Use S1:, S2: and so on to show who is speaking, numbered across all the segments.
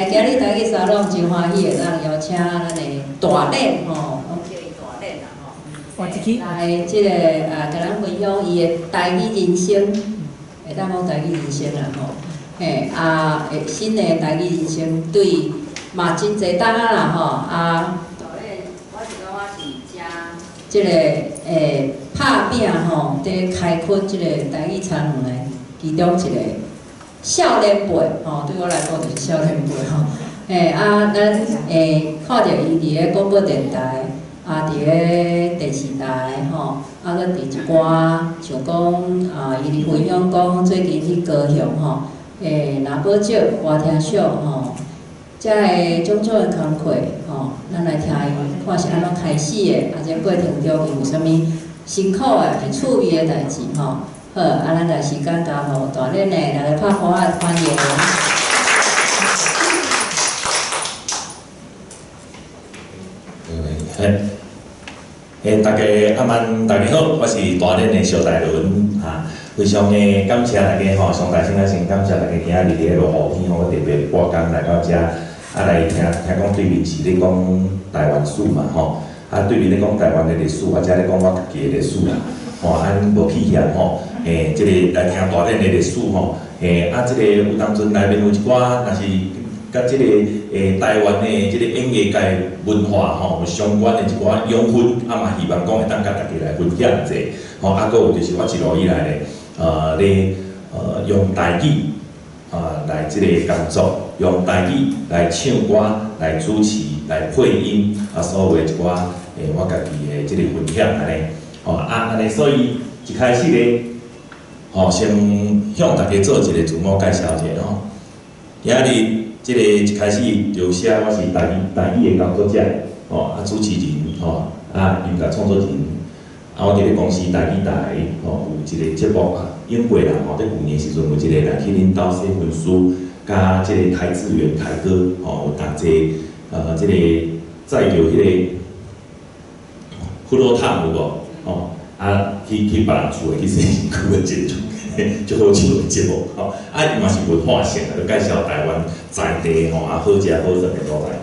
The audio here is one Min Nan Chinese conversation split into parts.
S1: 今日台語沙龍真歡喜會當邀請咱的大練吼，攏叫伊大練啦吼。
S2: 換一支。
S1: 來這个啊，共咱分享伊的台語人生，會當講台語人生啦吼。嘿，啊，新的台語人生對嘛真濟冬仔啦吼。啊，大練，我是感覺是誠這个拍拚吼，佇開墾這個台語田園的其中一個少年輩吼，對我來講就是少年輩吼。嘿，啊，咱會看著伊佇咧廣播電台，啊，佇咧電視台吼，啊，閣佇一寡像講啊，伊佇分享講最近去高雄吼，若寶石歌聽秀吼，遮个種種的工課吼，咱來聽伊看是按怎開始的，啊，這過程中伊有啥物辛苦的、是趣味的代誌吼。好，啊，咱來時間交予大練的，來拍鼓仔歡迎。
S3: 嘿，大家阿曼，大家好，我是大練的蕭大倫哈，非常的感謝大家吼，上大先仔先感謝大家今仔日佇咧落雨天吼，我特別撥工來到遮，啊來聽聽講對面是咧講台灣史嘛吼，啊對面咧講台灣的歷史，啊遮咧講我家己的歷史啦，吼，啊無去嫌吼，這个來聽大練的歷史吼，啊這个有當陣內面有一寡，若是佮這个台灣的這个演藝界文化吼有相關的一寡養分，啊嘛希望講會當佮大家來分享者，吼，啊，閣有就是我一路以來咧，咧用台語啊來這個工作，用台語來唱歌、來主持、來配音，啊，所有的一寡我家己的這个分享按呢，吼，啊按呢，所以一開始咧，吼，先向大家做一个自我介紹者吼，今仔日。這个一開始就寫我是台語的工作者，吼，啊主持人，吼，啊音樂創作人，啊我佇咧公視台語台，吼有一個節目啊，演過啦，吼，佇舊年時陣有一個來去恁兜寫婚書，佮這个台志遠凱哥，吼有同齊，這个載著彼个富魯塔有無？吼，啊去別人厝的去洗身軀的一個。足好笑的節目，吼，啊伊嘛是文化性的，就介紹台灣在地吼，啊好食好耍的所在。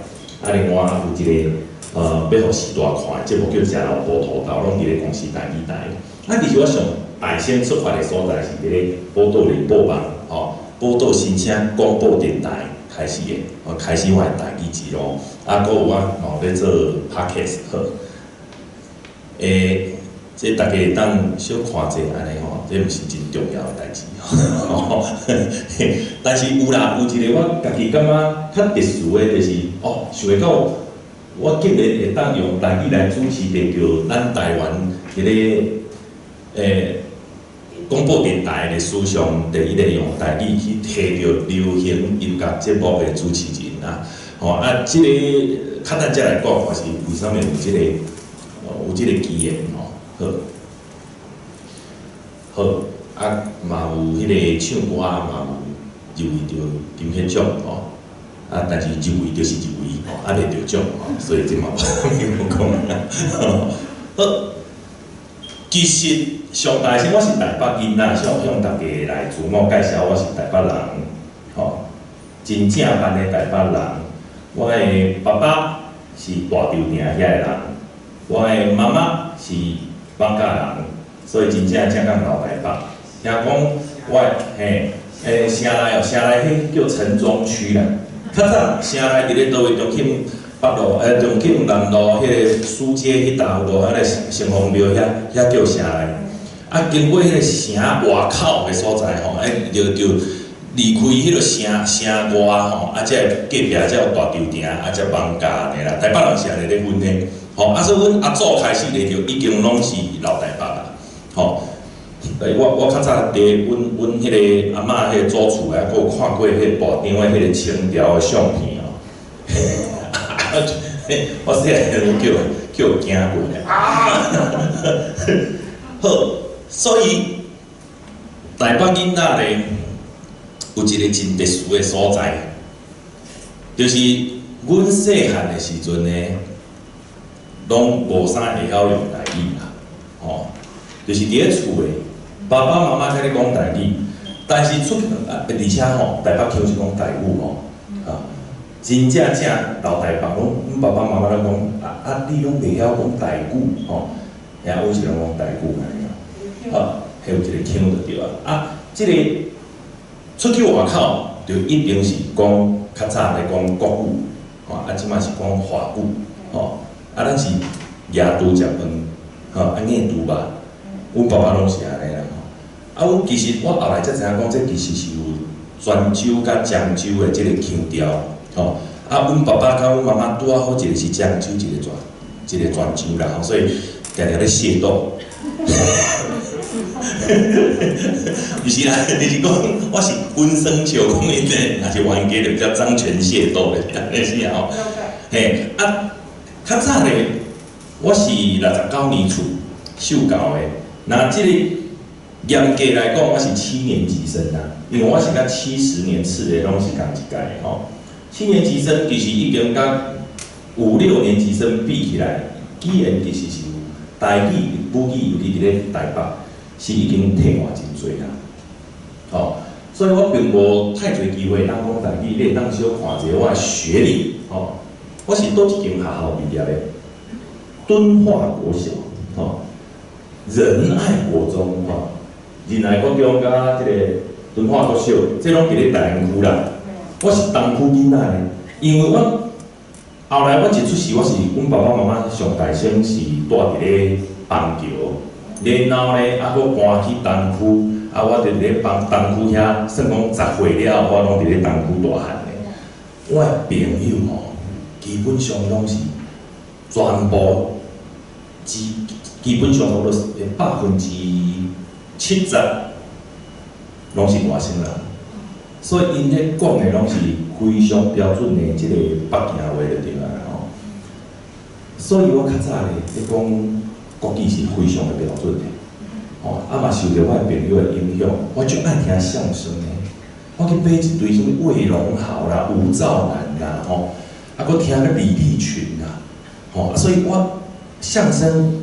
S3: 啊另外有一个欲予序大看的節目叫《食老埔土豆》，攏佇咧公視台語台。啊其實我上大先出發的所在是佇咧寶島聯播網，吼，寶島新聲廣播電台開始的，吼，開始我的台語之路。啊，閣有我嘛有咧做 Podcast 好，這大家會當小看者按呢吼，這毋是真重要的代誌吼。但是有啦，有一個我家己感覺較特殊的，就是哦，想會到我竟然會當用台語來主持得著咱台灣彼个廣播電台歷史上第一个用台語去提著流行音樂節目的主持人啊！吼啊，這个較等才來講，我是為啥物有這个機緣吼。好，好，啊，嘛有彼个唱歌，嘛有入圍著金曲獎吼，啊，但是入圍就是入圍吼，啊，袂得獎吼，所以這嘛無啥物好講啊。好，其實上大先我是台北囡仔，想向大家來自我介紹，我是台北人，吼，真正版的台北人。我的爸爸是大稻埕遐的人，我的媽媽是艋舺人，所以真正正港老台北。聽講我嘿，城內哦，城內彼叫城中區啦。較早城內佇咧佗位中慶北路，中慶南路彼个書街彼搭有無？彼个城隍廟遐，遐叫城內。啊，經過彼个城外口的所在吼，就離開彼个城城外吼，啊，才會隔壁才有大稻埕，啊，才艋舺按呢啦。台北人是按呢咧分的。吼，啊，所以阮阿祖開始咧就已經攏是老台北啦，吼。我較早佇阮彼个阿嬤彼个祖厝啊，閣有看過彼个大張的彼个清朝的相片哦。我細漢時陣叫驚過啊！好，所以台北囡仔咧有一個真特殊的所在，就是阮細漢的時陣呢，攏無啥會曉用台語啦，吼，就是佇咧厝的爸爸媽媽佮你講台語，但是出去啊，而且吼，台北腔是講台語吼，啊，真正正老台北攏，阮爸爸媽媽攏講，啊啊，你攏袂曉講台語吼，遐阮是攏講台語按呢，啊，彼有一個腔就對啊。啊，這個出去外口就一定是講較早咧講國語，吼，啊，這擺是講華語，吼，啊，咱是舉豬食飯，吼，啊，硬豬肉，阮爸爸攏是按呢啦，吼。啊，阮其實我後來才知影講，這其實是有泉州佮漳州的這個腔調，吼。啊，阮爸爸佮阮媽媽拄仔好，一個是漳州，一個泉州啦，吼，所以定定咧械鬥。毋是啦，就是講我是溫生笑講𪜶咧，若是冤家就比較漳泉械鬥咧，按呢是啊吼。嘿，啊，較早咧，我是69年次受教的，那這個嚴格來講，我是七年級生啦，因為我是佮70年次的攏是仝一屆的吼。七年級生其實已經佮五六年級生比起來，語言其實是有台語、母語，尤其佇咧台北，是已經退化真濟啦。吼，所以我並無太濟機會通講台語，你會當小看者我的學歷，吼，我是佗一間學校畢業的，敦化國小，吼，仁愛國中，吼，仁愛國中佮這個敦化國小，這攏佇咧大安區啦。我是東區囡仔呢，因為我後來我一出世，我是阮爸爸媽媽上大聲是蹛佇咧板橋，然後呢，啊，閣搬去東區，啊，我就佇咧東區遐，算講10歲了後，我攏佇咧東區大漢的。我的朋友吼，基本上攏是全部，基本上攏是70%攏是外省人。所以𪜶咧講的攏是非常標準的這個北京話就對啊吼。所以我較早咧咧講國語是非常的標準的，吼，啊嘛受著我的朋友的影響，我足愛聽相聲的，我去買一堆啥物魏龍豪啦、吳兆南啦，吼，啊，閣聽個李立群啦，吼，所以我相聲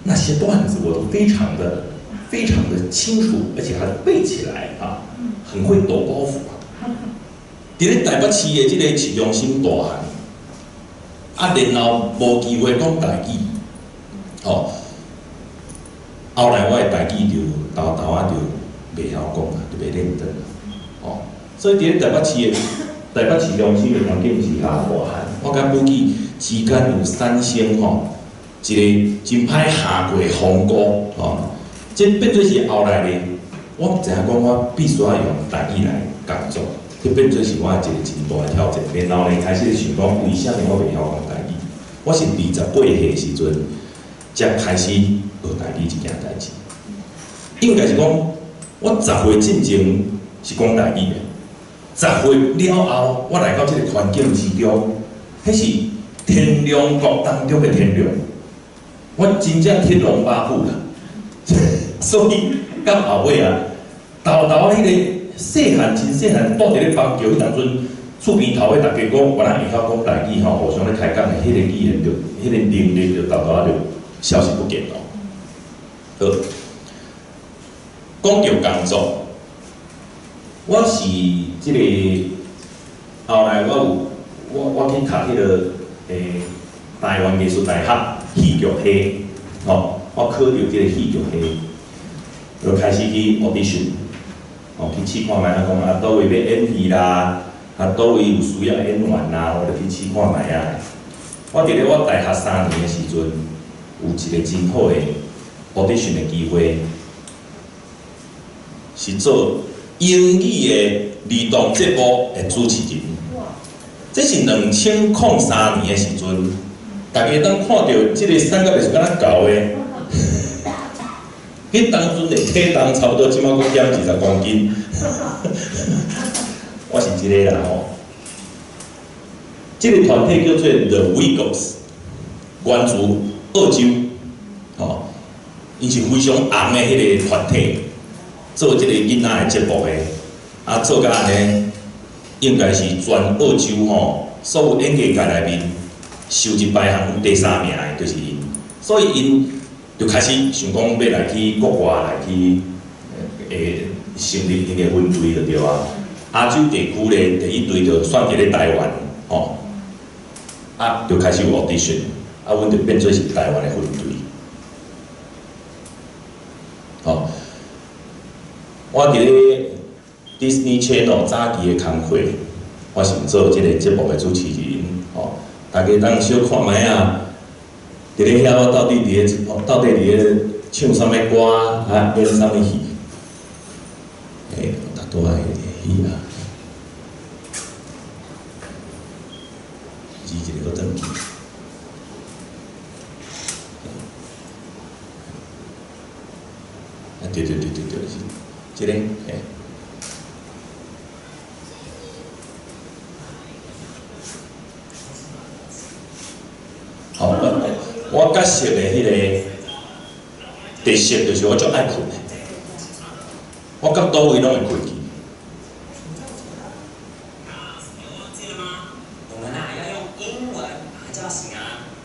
S3: 那些段子我都非常的、非常的清楚，而且還背起來啊，很會抖包袱。佇咧台北市的這個市中心大漢，啊，然後無機會講台語，吼，後來我的台語就沓沓仔就袂曉講啊，就袂練轉啦，吼，所以佇咧台北市中心的環境之下大漢，我佮母語之間有產生吼一個真歹下過鴻溝，吼，這變做是後來咧，我毋知影講我必須愛用台語來工作。這變做是我一個真大的挑戰。然後呢，開始想講，為啥物我袂曉講台語？我是28歲的時陣，才開始學台語這件代誌。應該是講，我十歲進前是講台語的，十歲了後，我來到這個環境之中，彼是天龍國當中的天龍，我真正天龍八部啦。所以到後尾啊，沓沓彼個。細漢真細漢，蹛佇咧板橋彼當陣，厝邊頭尾逐家講，原來會曉講台語吼，互相咧開講的彼個語言就，彼個能力就沓沓仔就消失不見咯。好，講著工作，我是這個後來我有我去讀彼個台灣藝術大學戲劇系，吼，我考著這個戲劇系，就開始去 audition。哦，去試看覓啊，講啊，佗位欲演戲啦，啊，佗位有需要演員啦，我就去試看覓啊。我佇咧我大學3年的時陣，有一個真好的 audition 的機會，是做英語的兒童節目的主持人。這是2003年的時陣，大家當看著這個三角藝術敢若厚的。彼當陣的體重差不多，這擺閣減20公斤。我是這個啦吼。這個團體叫做 The Wiggles，源自澳洲，吼，𪜶是非常紅的彼個團體，做這個囡仔的節目的，啊，做甲按呢，應該是全澳洲吼，所有演藝界內面收入排行有第三名的，就是𪜶，所以𪜶就開始想講欲來去國外來去，成立𪜶的分隊就對啊。亞洲地區咧，第一隊就選佇咧台灣，吼，啊，就開始有 audition，啊，阮就變做是台灣的分隊，吼。我佇咧 Disney Channel 早期的工課，我是做這個節目的主持人，吼。大家當小看覓啊，佇咧遐我到底佇咧唱啥物歌，啊，演啥物戲？欸，拄仔彼個戲啊，字一個閣轉去。啊，對對對對對，是這個，嘿。吼，我角色的彼個特色就是我足愛睏的，我到佗位攏會睏去。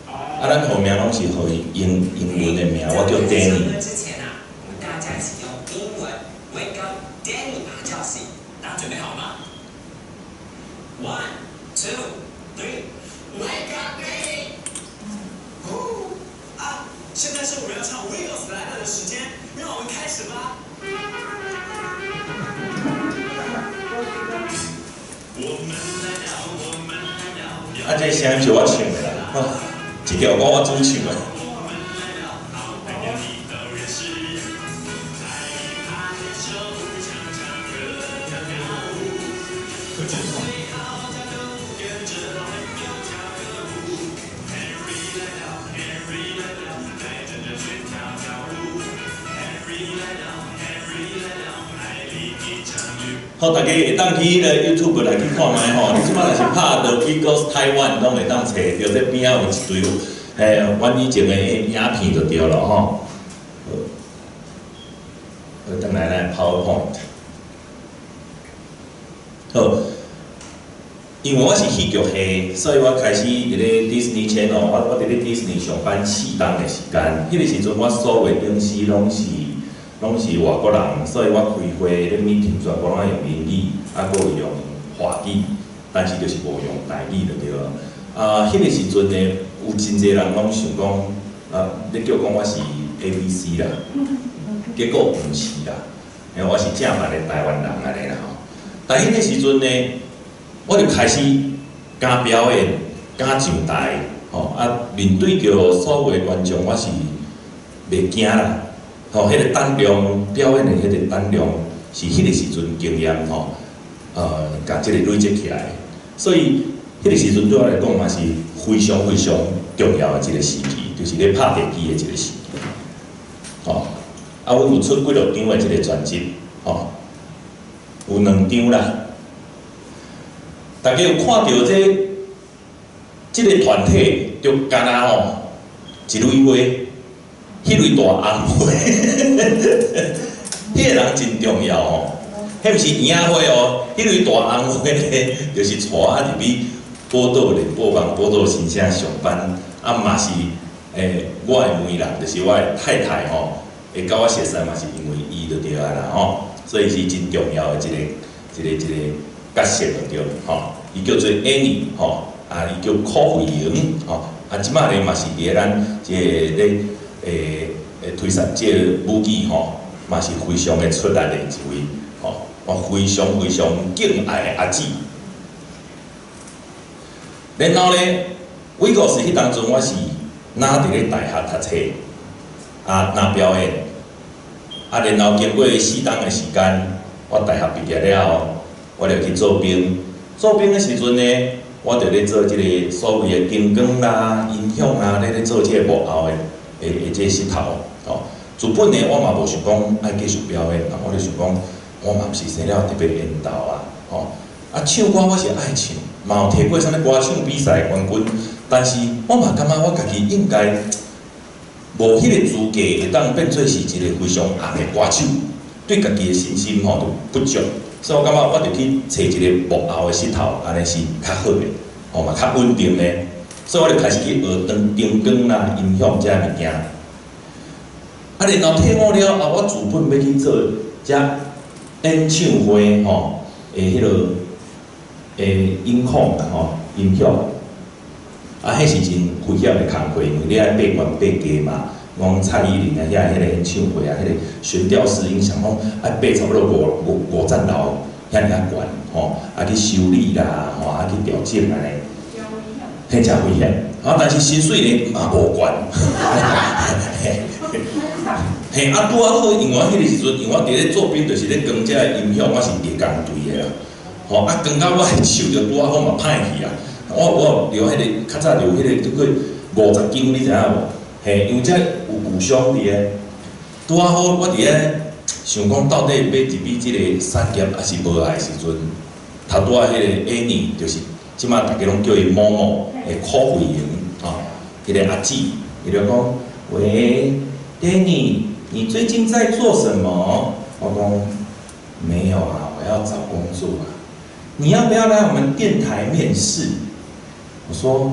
S3: 啊，咱號名攏是予伊英文的名，我叫 Danny。
S2: 現在是我們要唱《Wiggles 來了》的時間，讓我們開始吧。
S3: 啊，這聲音是我唱的啦，吼，這條歌我主唱的。好，大家會當去彼個 YouTube 來去看覓吼。你這擺若是拍著 Wiggles Taiwan，攏會當揣著。這邊仔有一堆，嘿，阮以前的影片就對了吼。好，轉來咱 PowerPoint。好，因為我是戲劇系，所以我開始佇咧 Disney Channel，我佇咧 Disney 上班四冬的時間，彼個時陣我所有的影視攏是外國人，所以我開會咧 meeting 全部攏愛用英語，啊，閣有用華語，但是就是無用台語就對了。啊，彼個時陣呢，有真濟人攏想講，啊，咧叫講我是 ABC 啦，結果毋是啦，因為我是正版的台灣人按呢啦吼。但彼個時陣呢，我就開始敢表演，敢上台，吼啊，面對著所有的觀眾，我是袂驚啦。吼，彼個膽量，表演的彼個膽量，是彼個時陣經驗吼，共這個累積起來。所以，彼個時陣對我來講嘛是非常非常重要的一個時期，就是咧拍地基的一個時期。吼，啊，阮有出幾落張的這個專輯，吼，有兩張啦。大家有看著這個團體，就敢若吼一蕊花。彼蕊大紅花，彼個人真重要吼，彼毋是嬰仔花哦，彼蕊大紅花咧，就是帶我入去寶島聯播網、寶島新聲上班，啊嘛是我的媒人，就是我的太太吼，會佮我熟似嘛是因為伊就對啊啦吼，所以是真重要的一個角色就對吼，伊叫做 Annie 吼，啊伊叫柯慧瑩吼，啊這擺咧嘛是佇咧咱這個咧。推捒這個舞技吼，嘛是非常的出力的一位吼，我非常非常敬愛的阿姊。然後咧，Wiggles彼當陣我是若佇咧大學讀冊，啊，若表演，啊，然後經過四冬的時間，我大學畢業了後，我就去做兵。做兵的時陣呢，我就咧做這個所謂的燈光啦、音響啦，咧做這個幕後的。的這個穑頭，吼，自本呢，我嘛無想講愛繼續表演啦，我就想講，我嘛毋是生了特別緣投啊，吼，啊唱歌我是愛唱，嘛有摕過啥物歌唱比賽冠軍，但是我嘛感覺我家己應該無彼個資格會當變做是一個非常紅的歌手，對家己的信心吼就不足，所以我感覺我就去揣一個幕後的穑頭，按呢是較好的，吼嘛較穩定的。所以我就開始去學燈光啦、音響這物件。啊，然後退伍了後，我自本欲去做這演唱會吼的彼個的的音控啦吼，音響，啊，彼是真危險的工課，因為你愛爬懸爬低嘛。講蔡依林啊，遐彼個演唱會啊，彼個懸吊式音響，講愛爬差不多五層樓，遐爾仔懸吼，啊去修理啦，吼啊去調整按呢，彼誠危險。啊，但是薪水呢嘛無懸。嘿，啊拄仔好，因為我彼個時陣，因為我佇咧做兵，就是咧扛這個音響，我是藝工隊的啦。吼，啊扛到我的手就拄仔好嘛歹去啊。我有著彼個較早就有彼個叫做50斤，你知影無？嘿，因為這有舊傷佇咧，拄仔好我佇咧想講到底要入去這個產業抑是無愛的時陣，頭拄仔彼個 Annie 就是這馬逐家攏叫伊某某的柯慧瑩吼，彼個阿姊，伊就講：喂，Danny，你最近在做什麼？我講沒有啊，我要找工作啊。你要不要來我們電台面試？我說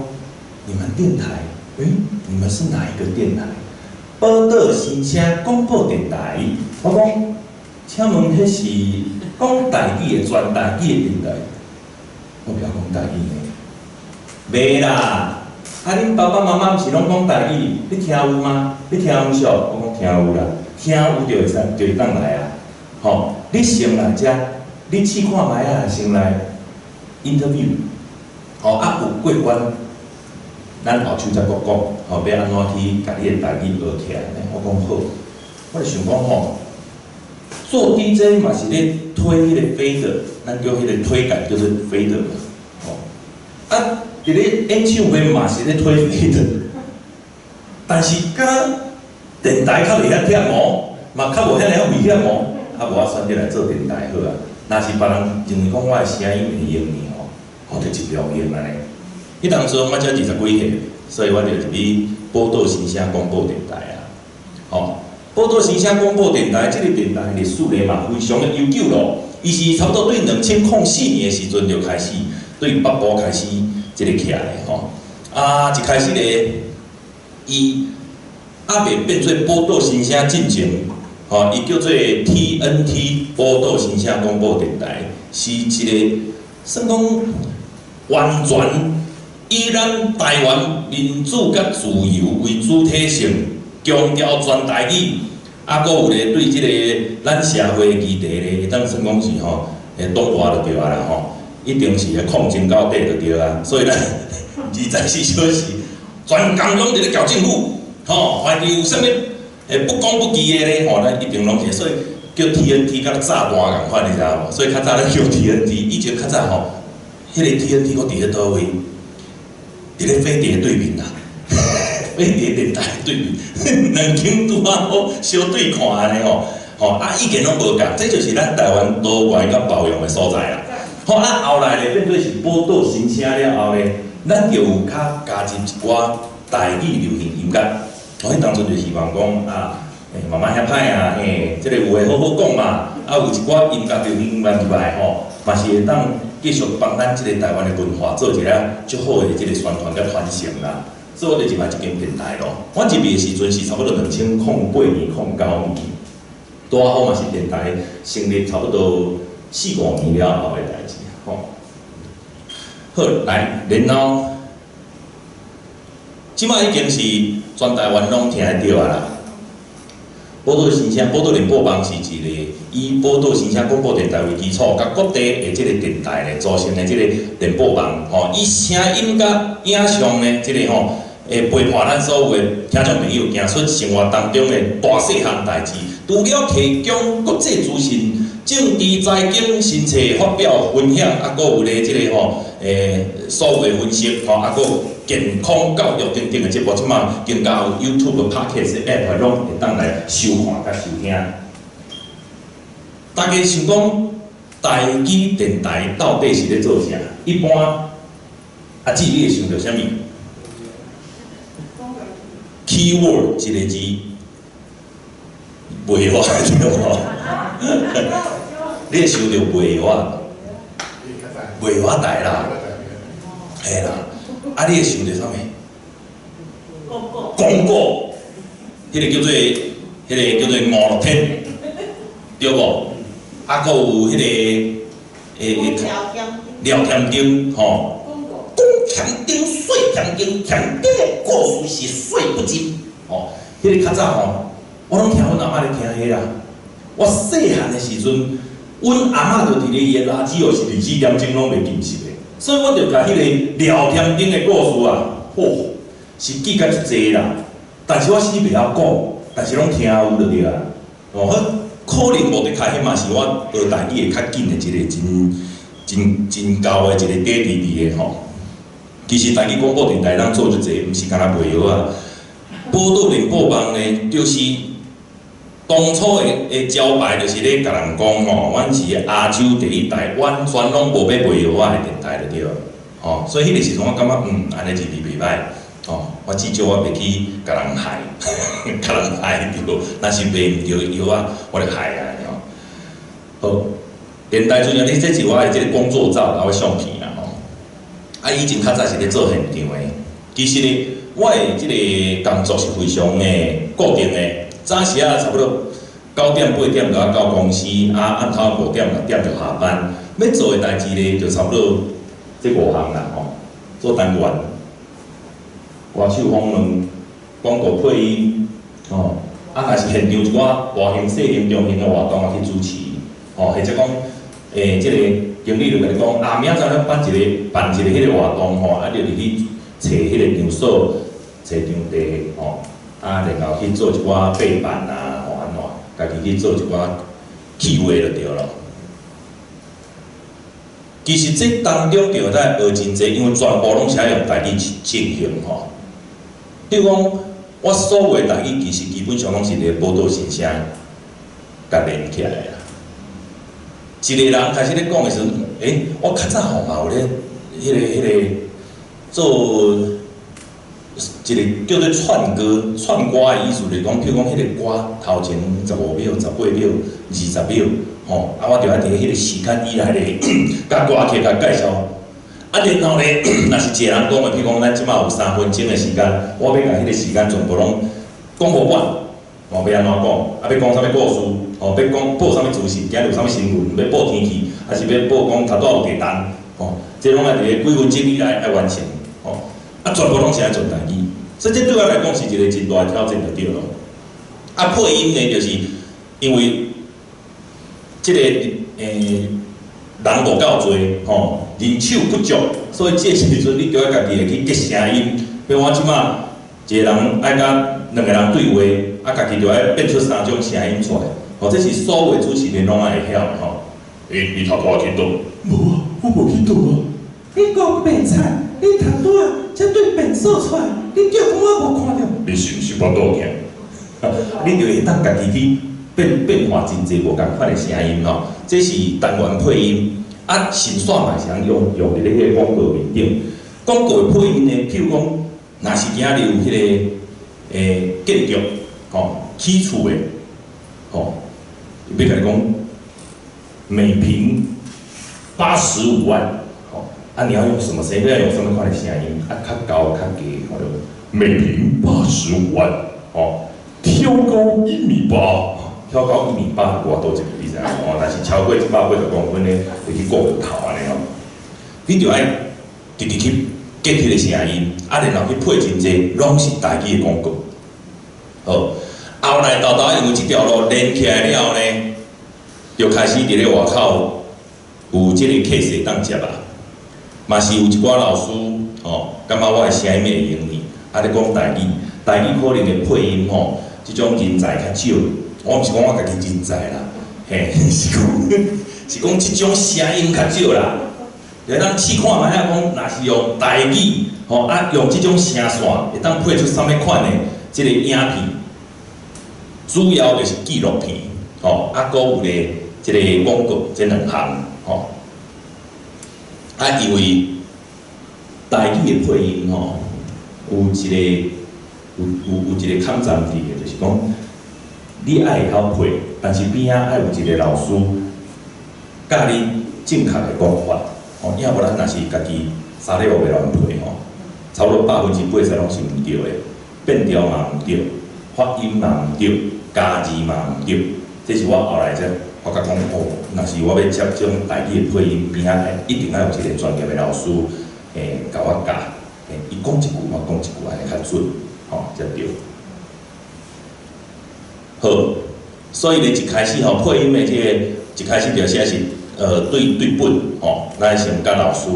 S3: 你們電台，欸，你們是哪一個電台？寶島新聲廣播電台。我講，請問彼是講台語的全台語的電台？我袂曉講台語呢。袂啦，啊恁爸爸媽媽毋是攏講台語？你聽有嗎？你聽有無？我講聽有啦，聽有就會使就會當來啊。吼，你先來遮，你試看覓啊，先來 interview。吼，啊有過關，咱後手才閣講，吼，欲按怎去共你的台語學起來呢？我講好，我就想講吼，做 DJ 嘛是咧推彼個 fader，咱叫彼個推桿叫做 fader 嘛，吼。啊，佇咧演唱會嘛是咧推 fader，但是敢電台較袂遐忝哦，嘛較無遐爾危險哦，啊無我選擇來做電台好啊。若是別人認為講我的聲音會用呢吼，我就盡量用按呢。彼當陣我才20幾歲，所以我就入去寶島新聲廣播電台啊。吼，寶島新聲廣播電台這個電台歷史咧嘛非常的悠久咯。伊是差不多對2004年的時陣就開始對北部開始這個起來吼。啊，一開始咧，伊猶未變做寶島新聲進前，吼，伊叫做 TNT 寶島新聲廣播電台，是一個算講完全以咱台灣民主佮自由為主體性，強調全台語，啊，閣有咧對這個咱社會的議題咧，會當算講是吼，黨大就對啊啦吼，一定是會抗爭到底就對啊。所以咱24小時全工攏佇咧撬政府，吼，凡是有啥物不公不義的咧，吼，咱一定攏是，所以叫 TNT 佮炸彈仝款，你知影無？所以較早咱叫 TNT，以前較早吼，彼個 TNT 閣佇咧佗位？佇咧飛碟對面啦，飛碟電台對面，兩間拄仔好相對看按呢吼，吼啊意見攏無仝，這就是咱台灣多元佮包容的所在啦。吼啊後來咧變做是寶島新聲了後咧，咱就有較加入一寡台語流行音樂。我彼當陣就希望講啊，媽媽遐歹啊，嘿，這個有話好好講嘛，啊有一寡音樂流行音樂入來吼，嘛是會當繼續幫咱這個台灣的文化做一個足好的這個宣傳佮傳承啦。所以我就入來這間電台咯。我入去的時陣是差不多2008年、09年，拄仔好嘛是電台成立差不多四五年了後的代誌吼。好，來，然後，這馬已經是全台灣攏聽會著啊啦。寶島新聲、寶島聯播網是一個以寶島新聲廣播電台為基礎，佮各地的這個電台咧組成的這個聯播網，吼，以聲音佮影像呢，這個吼，會陪伴咱所有的聽眾朋友，行出生活當中的大細項代誌。除了提供國際資訊、政治、財經、新冊發表、分享，啊，閣有咧這個吼，所有的分析，吼，啊，閣有健康教育等等的節目，這馬更加有 YouTube、Podcast App 攏會當來收看佮收聽。大家想講台語電台到底是咧做啥？一般阿姊你會想著啥物？Keyword 一個字，賣藥對無？你會想著賣藥，賣藥台啦，嘿啦，啊你會想著啥物？廣告，彼個叫做五樂天，對無？啊，閣有彼個欸廖添丁吼，講添丁說添丁，添丁的故事是說不盡吼。彼個較早吼，我攏聽阮阿嬤咧聽彼啦。我細漢的時陣，阮阿嬤就佇咧伊的垃圾哦，是24點鐘攏袂禁食的，所以我就共彼個廖添丁的故事啊，吼，是記甲足濟啦。但是我死袂曉講，但是攏聽有就對啊。哦，可能無的確彼嘛是我學台語會較緊的一個真真真厚的一個底佇佇的吼。其實台語廣播電臺咱做足濟，毋是干焦賣藥仔。寶島聯播網呢，就是當初的招牌，就是咧共人講吼，阮是亞洲第一台，完全攏無欲賣藥仔的電臺就對了。吼，所以彼個時陣我感覺，按呢一字袂歹，吼，我至少我袂去共人害，共人害著，若是賣毋著藥仔，我就害啊吼。好，電台主持人，你這是我的這個工作照，我相片啦吼。啊，以前較早是咧做現場的，其實呢，我的這個工作是非常的固定的，早時仔差不多9點8點就愛到公司，啊，暗頭5點6點就下班。欲做的代誌咧，就差不多這五項啦吼，做單元、歌手訪問、廣告配音，吼，啊，若是現場一寡大型、細型、中型的活動啊去主持，吼，或者講，這個經理就共你講，啊，明仔載咱辦一個彼個活動吼，啊，你就入去揣彼個場所、揣場地，吼，啊，然後去做一寡備辦啊，吼，按怎，家己去做一寡企劃就對囉。其實這當中就在學真濟，因為全部攏是愛用台語進行吼。比如講，我所有的台語其實基本上攏是佇寶島新聲共連起來的啦。一個人開始咧講的時陣，我較早吼嘛有咧，彼個做一個叫做串歌、串歌的意思，就是講，譬如講，彼個歌頭前15秒、18秒、20秒，吼，啊，我就愛佇彼個時間以內咧，共歌曲共介紹。啊，然後咧，若是一個人講的，譬如講，咱這馬有3分鐘的時間，我欲共彼個時間全部攏講予滿，吼，欲按怎講？啊，欲講啥物故事？吼，欲講報啥物資訊？今日有啥物新聞？欲報天氣，還是欲報講頭拄有地震？吼，這攏愛佇咧幾分鐘以內愛完成，吼，啊，全部攏是愛全台語，所以這對我來講是一個真大的挑戰就對囉。啊，配音呢，就是因為這個人無夠濟，吼，人手不足，所以這時陣你著愛家己會去結聲音。比如我這馬一個人愛佮兩個人對話，啊，家己就愛變出三種聲音出來，吼，這是所有主持人攏愛會曉的吼。欸，你頭拄仔去佗？無啊，我無去佗啊。
S2: 你講白菜，你頭拄仔才對便所出來，你叫講我無看著。
S3: 你是毋是腹肚疼？你就會當家己去變變化真濟無仝款的聲音吼，這是單元配音。啊，線線嘛是通用用佇咧彼個廣告面頂。廣告的配音呢，譬如講，若是今仔日有彼個建築，吼，起厝的，吼，欲共你講，每坪85萬，吼，啊，你要用什麼聲音？你要用啥物款的聲音？啊，較高較低，吼，每坪八十五萬，吼，挑高1.8米。挑高1.8米，偌多一個，你知影？吼，若是超過180公分呢，會去過頭按呢吼。你就愛直直去結彼個聲音，啊，然後去配真濟，攏是台語的廣告。好，後來沓沓因為這條路連起來了後呢，就開始佇咧外口有這個 case 會當接啊，嘛是有一寡老師吼，感覺我的聲音會用呢，啊，咧講台語，台語可能會配音吼，這種人才較少。我毋是講我家己人才啦，嘿，是講這種聲音較少啦。咱試看覓仔講，若是用台語，吼啊，用這種聲線，會當配出啥物款的這個影片？主要就是紀錄片，吼，啊，閣有咧這個廣告，這兩項，吼。啊，因為台語的配音吼，有一個有一個抗戰佇的，就是講你愛會曉配，但是邊仔愛有一個老師教你正確的講法，吼，要無咱若是家己三咧烏白亂配吼，差不多80%攏是毋對的，變調嘛毋對，發音嘛毋對，加字嘛毋對，這是我後來才發我共讲哦，若是我欲接這種台語的配音，邊仔一定愛有一個專業的老師，共我教，伊講一句，我講一句，按呢較準，吼，才對。好，所以咧一開始吼，配音的這個一開始就寫是，對對本，吼，咱先佮老師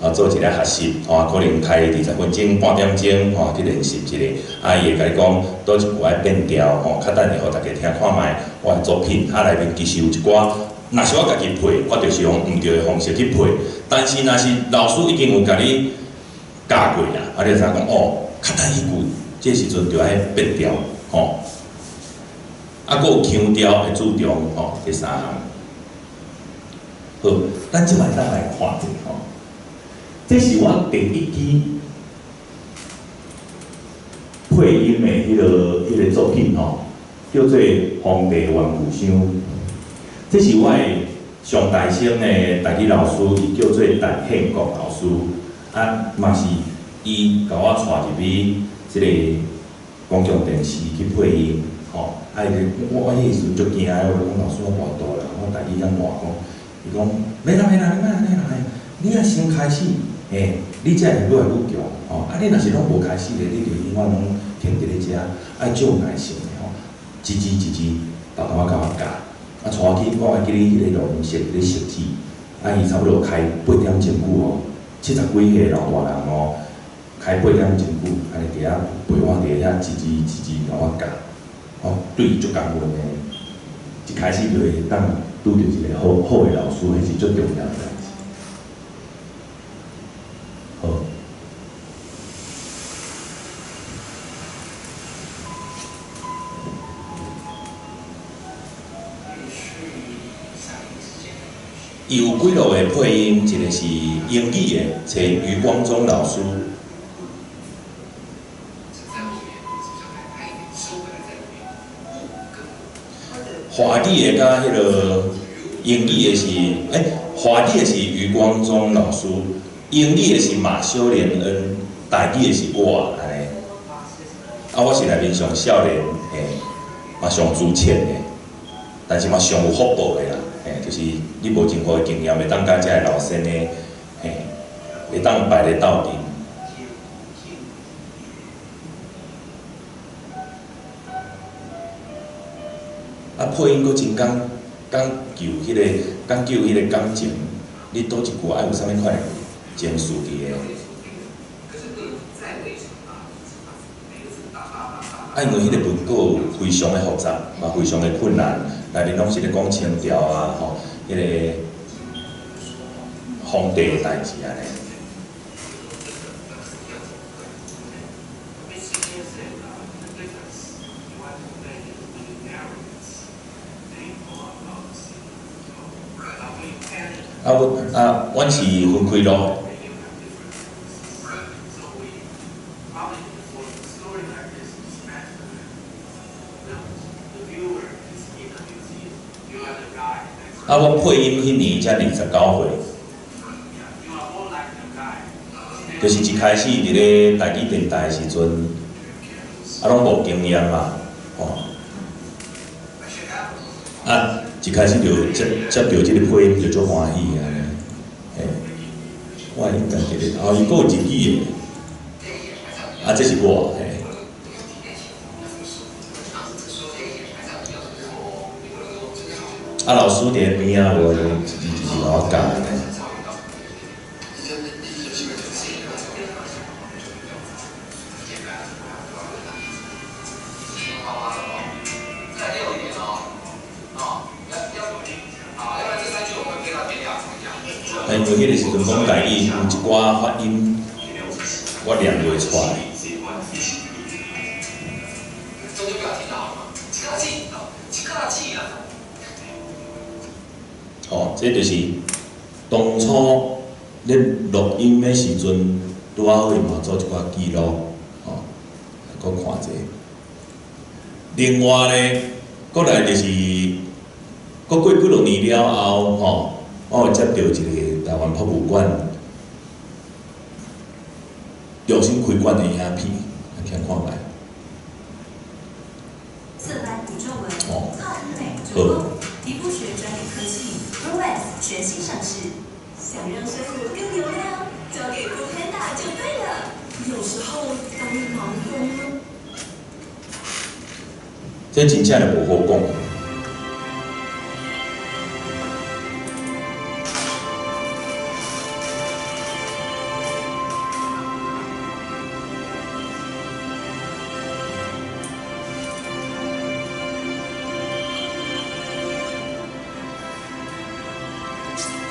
S3: 啊做一个學習，吼，可能開20分鐘、半點鐘，吼，去練習一下，啊，伊會共你講佗一句愛變調，吼，較等下予大家聽看覓我的作品，啊，內面其實有一寡，若是我家己配，我就是用毋對的方式去配，但是若是老師已經有共你教過啦，啊，你就知影講哦，較等彼句，這時陣就愛變調，吼，啊，閣有腔調的注重，吼，這三項。好，咱這擺當來看者吼，這是我第一支配音的彼個作品吼，叫做《皇帝玩具箱》。這是我的上大聲的台語老師，伊叫做陳憲國老師，啊，嘛是伊共我帶入去這個公共電視去配音，吼，啊，伊我彼時陣足驚的，我就講老師我無法度啦，我台語遐爛講。伊講，免啦免啦，你莫按呢啦，你愛先開始，嘿，你才會愈來愈強，吼。啊，你若是攏無開始咧，你就永遠攏停佇咧遮，愛足有耐性的吼，一字一字，沓沓仔共我教，啊，帶我去，我還記得彼個錄音室佇咧設置，啊，伊差不多開8點鐘久哦，70幾歲老大人哦，開8點鐘久，按呢佇遐陪我佇遐一字一字共我教，哦，對伊足感恩的，一開始就會當。拄著一個好好的老師，彼是足重要的代誌。好。伊有幾落個配音，一個是英語的，揣余光中老師。華語的佮彼個英語的是，華語的是余光中老師，英語的是馬修連恩，台語的是我按呢。啊，我是內面上少年，嘛上資淺的，但是嘛上有福報的啦，就是你無任何經驗，會當佮遮个老先生，會當排咧鬥陣。啊，配音閣真講講究彼個講究彼個感情，你佗一句愛有啥物款的情緒佇咧？啊，因為彼個文稿非常的複雜，嘛非常的困難，內面攏是咧講清朝啊，吼，彼個皇帝的代誌按呢。啊，阮啊，阮是分開錄。啊，我配音彼年才29歲，就是一開始佇咧台語電台的時陣，啊，攏無經驗嘛，吼，啊。一開始就接著這個配音就足歡喜按呢，嘿，我應該記得，哦，伊閣有日語的，啊，這是我，嘿。啊，老師佇咧邊仔，無一字一字共我教按呢。因為彼個時陣講台語有一寡發音，我念袂出來。吼，這就是當初咧錄音的時陣，拄仔好伊嘛做一寡記錄，吼，閣看者。另外咧，閣來就是，閣過幾落年了後，吼，我有接著一個台灣博物館重新開館的影片，來聽看覓。哦，好。
S4: 讓生活更有料，交給 foodpanda 就對了。有時候當你忙瘋了，
S3: 這真正就無好講。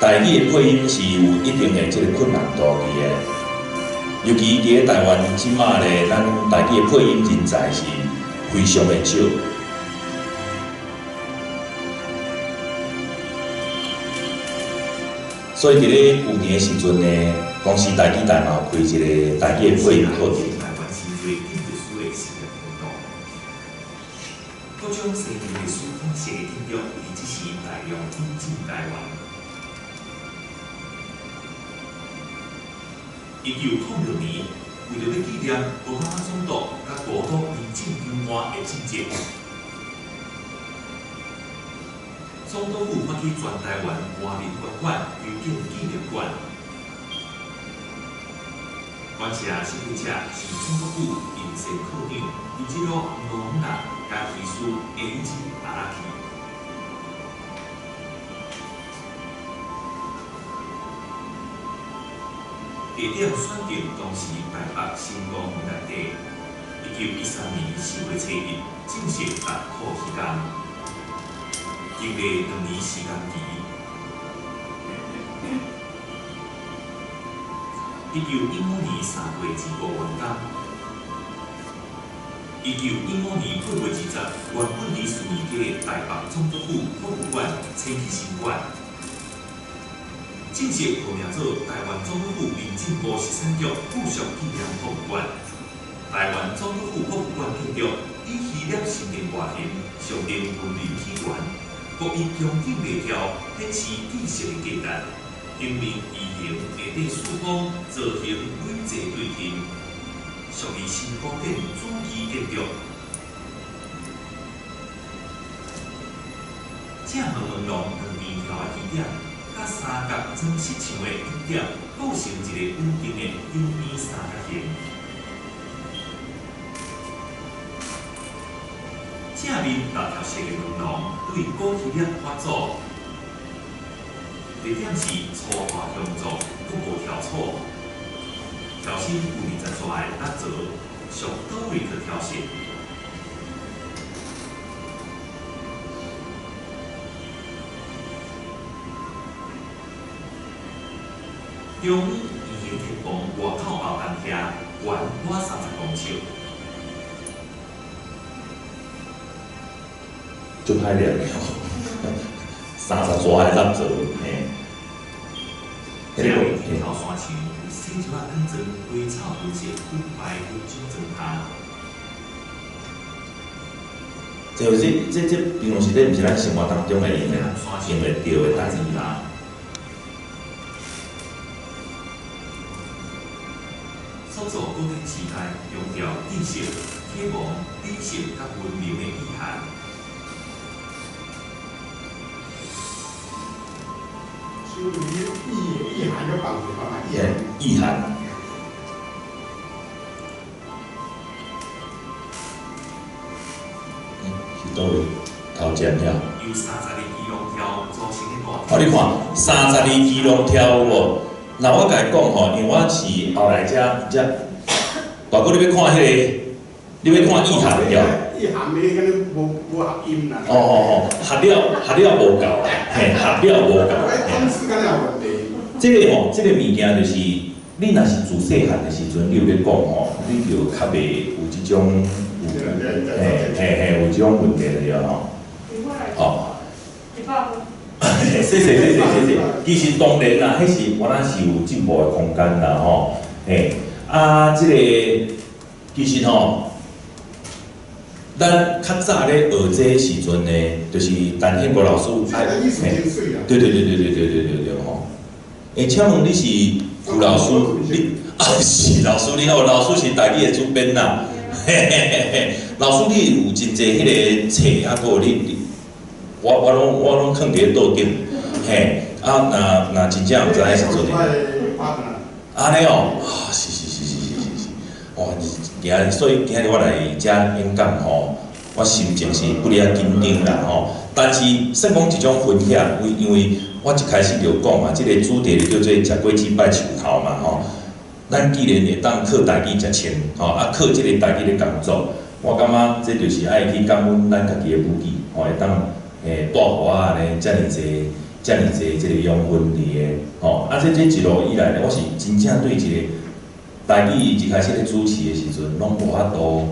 S3: 台語的配音是有一定的這个困難度佇的，尤其佇咧台灣這馬咧，咱台語的配音人才是非常的少。所以佇咧舊年的時陣呢，公視台語台嘛有開一個台語的配音課程。
S5: 台灣真濟建築師的事業活動，各種西洋歷史風格的建築，伊這時大量引進台灣。1906年，為著欲紀念奧巴馬總督佮國都民政兩岸的戰績，總督府發起全台灣華人捐款籌建紀念館。感謝設計者是總督府尹善科長，伊這路農人佮醫師永吉阿拉奇。地點選定當時台北新公園內底。1913年4月初1正式動土起工，經過2年時間期。1915年3月25完工。1915年8月20，原本佇信義街的台北總督府博物館遷去新館。正式號名做台灣總督府民政部十三局附屬紀念博物館。台灣總督府博物館建築以希臘神殿外形象徵文明起源，國以穹頂立柱顯示知識的價值。頂面圓形下底四方造型軌跡對稱，屬於新古典主義建築。正門門廊兩邊柱的起點，佮三角裝飾牆的頂點構成一個穩定的等邊三角形。正面六條式的門廊對古希臘發祖，特點是粗大雄壯，閣無柱礎，柱身有20座的木槽，屬多瑞克柱式。中央圓形鐵棚外口後東遐，懸滿30公尺。
S3: 足歹念的吼，30座的蜡烛，嘿。
S5: 正面天头山墙有细石仔卷装花草纹饰粉白粉种装下。
S3: 就是這平常時這毋是咱生活當中會用的、用會著的代誌啦。
S5: 塑造古典時代強調知識、啟蒙、理性佮文明的意涵。
S6: 意涵就放住嘛，
S3: 意涵。是佗位？頭前遐。
S5: 由32基隆柱組成的大。
S3: 哦，你看，32基隆柱有無？那我共你講吼，因為我是後來才大哥，你欲看彼个，你欲看意涵對？
S6: 意涵你敢若無無合音啦。
S3: 哦哦哦，合了無夠，嘿，合了無夠。這个吼，這个物件就是，你若是自細漢的時陣，你有咧講吼，你就較袂有這種，嘿嘿嘿，有這種問題對吼。哦。謝謝謝謝謝謝。其實當然啦，彼是原來是有進步的空間啦吼。嘿，啊，這個其實吼，咱較早咧學這時陣呢，就是陳憲國老師愛，對對對對對對對對對吼。欸，請問你是邱老師？你啊是老師，你好，老師是台語的主編啦。嘿嘿嘿嘿，老師你有真濟彼个冊，啊，閣有你，我攏囥佇咧桌頂，嘿，啊，若若真正毋知影是做啥。按呢哦，啊，是是是是是是是，哦，今日所以今日我來遮演講吼，我心情是不離仔緊張啦吼。但是算講一種分享，因為我一開始就講嘛，這個主題就叫做食果子拜樹頭嘛吼。咱既然會當靠台語食穿，吼啊靠這個台語咧工作，我感覺這就是愛去感恩咱家己的母語，吼會當帶予我按呢遮爾濟、遮爾濟這個養分佇個，吼啊這一路以來咧，我是真正對這個台語一開始咧主持的時陣，攏無法度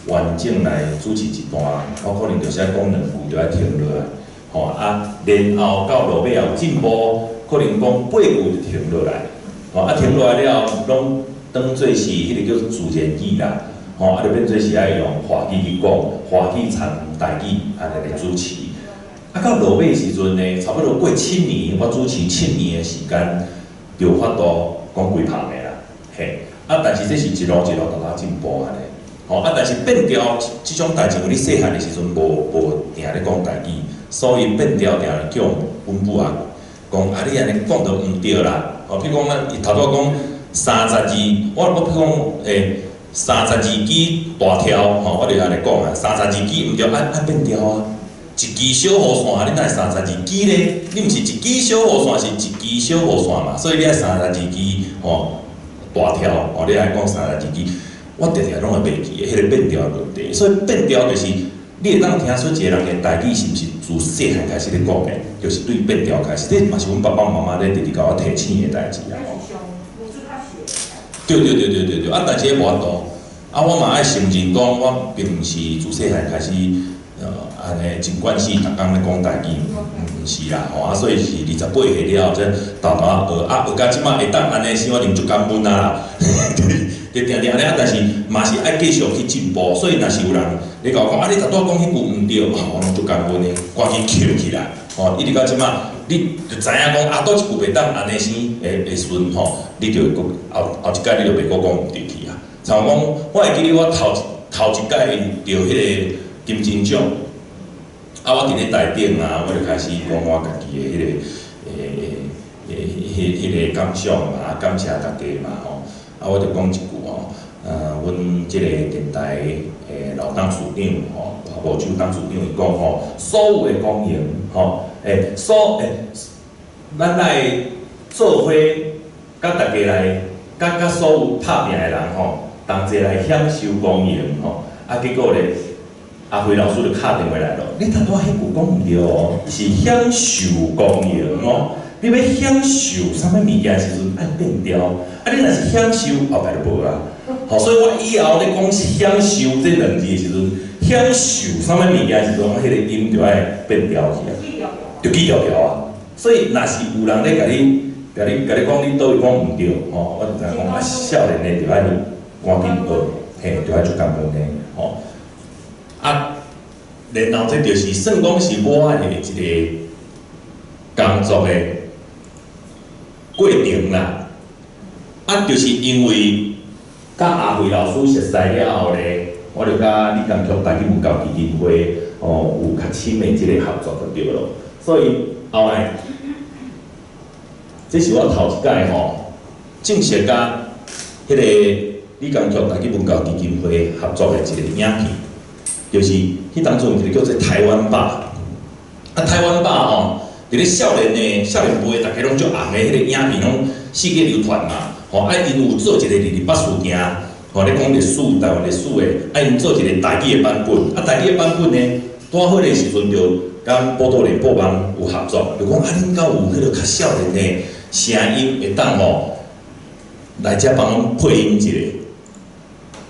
S3: 完整來主持一段，我可能就是愛講兩句就愛停落來，吼啊，然後到落尾也有進步，可能講八句就停落來。吼啊，停落來了後，攏當做是彼個叫做自然語啦，吼啊，就變做是愛用華語去講，華語摻台語按呢來主持。啊，到落尾時陣呢，差不多過七年，我主持七年的時間，就有法度講規棚的啦，嘿。啊，但是這是一路一路逐仔進步按呢，吼啊，但是變調這種代誌，因為你細漢的時陣無定咧講台語，所以變調定叫阮母啊講啊，你按呢講著毋對啦。哦，比如講咱伊頭拄仔講32，我比如講32支大條，吼，我就按呢講啊，三十二支毋對，愛變調啊。一支小雨傘，你哪會三十二支咧？你毋是一支小雨傘，是一支小雨傘嘛？所以你愛三十二支吼大條，吼，你愛講三十二支。我定定攏會袂記的，彼個變調的問題。所以變調就是你會當聽出一個人的台語是毋是自細漢開始咧講的，就是對變調開始。這嘛是阮爸爸媽媽咧直直共我提醒的代誌啊。對對對對對對，啊，但是彼無法度，啊，我嘛愛承認講，我並毋是自細漢開始，按呢真慣勢，逐工咧講台語，毋是啦，吼啊，所以是28歲了後，才沓沓仔學，啊，學到這擺會當按呢，是我認足感恩啊啦。就定定按呢，啊，但是嘛是愛繼續去進步，所以若是有人你共我講，啊，你頭拄仔講彼句毋對，啊，我攏足感恩的，趕緊抾起來，吼，一直到這擺，你就知影講啊，佗一句袂當按呢生會順吼，你就會閣後後一擺你就袂閣講毋對去啊。像講，我會記得我頭一擺得彼個金鐘獎，啊，我佇咧台頂啊，我就開始講我家己的彼個彼個感想嘛，感謝大家嘛吼。啊，我就講一句吼，阮這個電台的老董事長吼，吳秋董事長伊講吼，所有的光榮吼，咱來做伙，佮大家來，佮所有拍拚的人吼，同齊來享受光榮吼。啊，結果咧，阿輝老師就敲電話來咯，你頭拄仔彼句講毋對哦，是享受光榮哦。你欲享受啥物物件的時陣愛變調，啊，你若是享受後擺就無啊。吼，所以我以後咧講享受這兩字的時陣，享受啥物物件的時陣，我彼個音就愛變調去啊，就記牢牢啊。所以若是有人咧共你、共你、共你講你佗位講毋對，吼，我就知影講啊，少年的就愛趕緊學，嘿，就愛足感恩的，吼。啊，然後這就是算講是我的一個工作的過程啦。啊，就是因為佮阿輝老師熟似了後咧，我就佮李江曲台語文教基金會哦有較深的這個合作就對咯。所以後來，這是我頭一擺吼正式佮彼個李江曲台語文教基金會合作的一個影片，就是彼當陣有一個叫做台灣吧，啊台灣吧吼，佇咧少年的少年輩，逐家攏足紅的彼個影片，攏世界流傳嘛，吼啊𪜶有做一個二二八事件，吼咧講歷史，台灣歷史的，啊𪜶做一個台語的版本，啊台語的版本呢，拄好彼個時陣就佮寶島聯播網有合作，就講啊恁敢有彼個較少年的聲音會當吼來遮幫阮配音一下，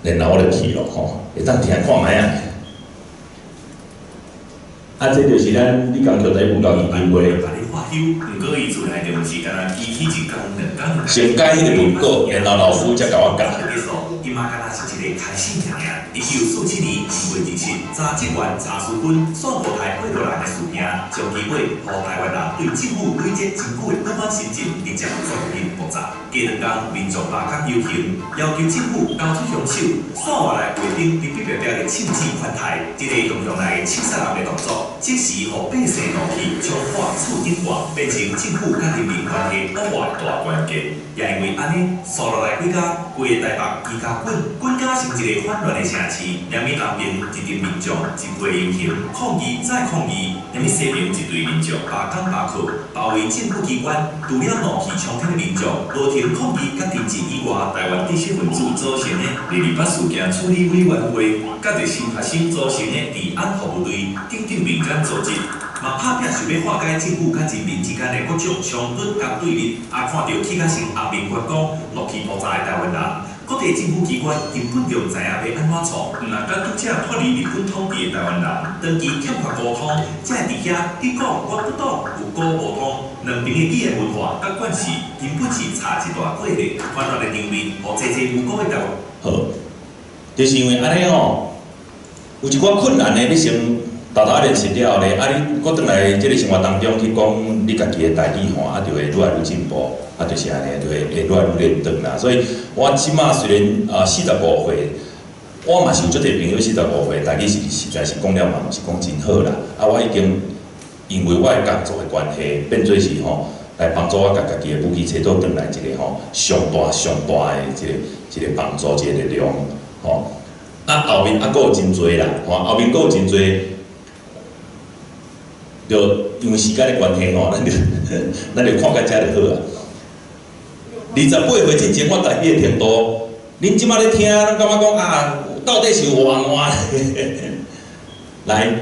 S3: 然後我就去咯吼，會當聽看覓啊。啊，這就是咱李江橋台文教基金會。先改彼個文稿，然後老師才共我教。
S5: 伊嘛敢若是一个開始爾爾。1947年2月27，查職員查淑芬線舞台過落人的事件，長期尾，予台灣人對政府累積真久的不滿心情，直接全面爆炸。過兩工，民眾罷工遊行，要求政府交出兇手，煞活來畫頂佇隔壁的銃子款待，這个雄雄來刺殺人的動作，即時予百姓怒氣衝破厝頂蓋，變成政府佮人民關係惡化的大關鍵。也因為按呢，紲落來幾工，規個台北規家滾，滾甲成一個反亂的城市。連咪南邊一陣民眾一過遊行抗議再抗議，連咪西邊一隊民眾罷工罷課，包圍政府機關。除了怒氣沖天的民眾，無停抗議佮停戰以外，台灣知識分子組成的二二八事件處理委員會，佮熱心學生組成的治安服務隊等等民間組織，嘛拍拚想欲化解政府佮人民之間的各種衝突佮對立。啊，看著氣甲成紅面關公，怒氣爆炸的台灣人，各地政府機關根本就毋知影欲按怎創。毋若佮拄才脫離日本統治的台灣人，長期欠缺溝通，才會佇遐你講我不懂，有溝無通，兩邊的語言文化佮慣勢根本是差一大塊咧。混亂的場面，予濟濟無辜的台灣。
S3: 好，就是因為按呢吼，有一寡困難的，你先沓沓練習了後咧，啊，你閣轉來這个生活當中去講你家己的台語吼，啊，就會愈來愈進步，啊，就是按呢，就會愈來愈練轉啦。所以我這馬雖然啊45歲，我嘛是有足濟朋友四十五歲，台語是實在是講了嘛，毋是講真好啦。啊，我已經因為我的工作的關係，變做是吼，來幫助我共家己的武器揣倒轉來一個吼上大上大的一個一個幫助，一個力量吼。啊，後面啊閣有真濟啦，吼，後面閣有真濟，就因為時間的關係吼，咱就看到遮就好啊。28歲進前，我台語的程度，恁這馬咧聽，攏感覺講啊，到底是有偌爛？來，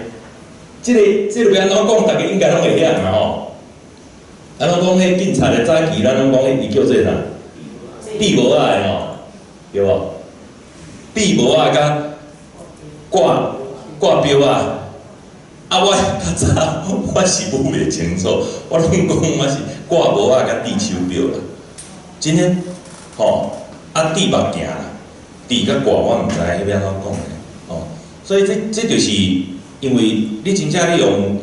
S3: 這个欲按怎講，大家應該攏會曉嘛吼。咱攏講彼警察的早期，咱攏講彼伊叫做啥？戴帽仔的吼，對無？戴帽仔佮掛掛錶仔。啊，我較早我是舞袂清楚，我攏講我是掛帽仔佮戴手錶啦。真的，吼，啊戴目鏡啦，戴佮掛我毋知彼欲按怎講咧，吼。所以這就是因為你真正你用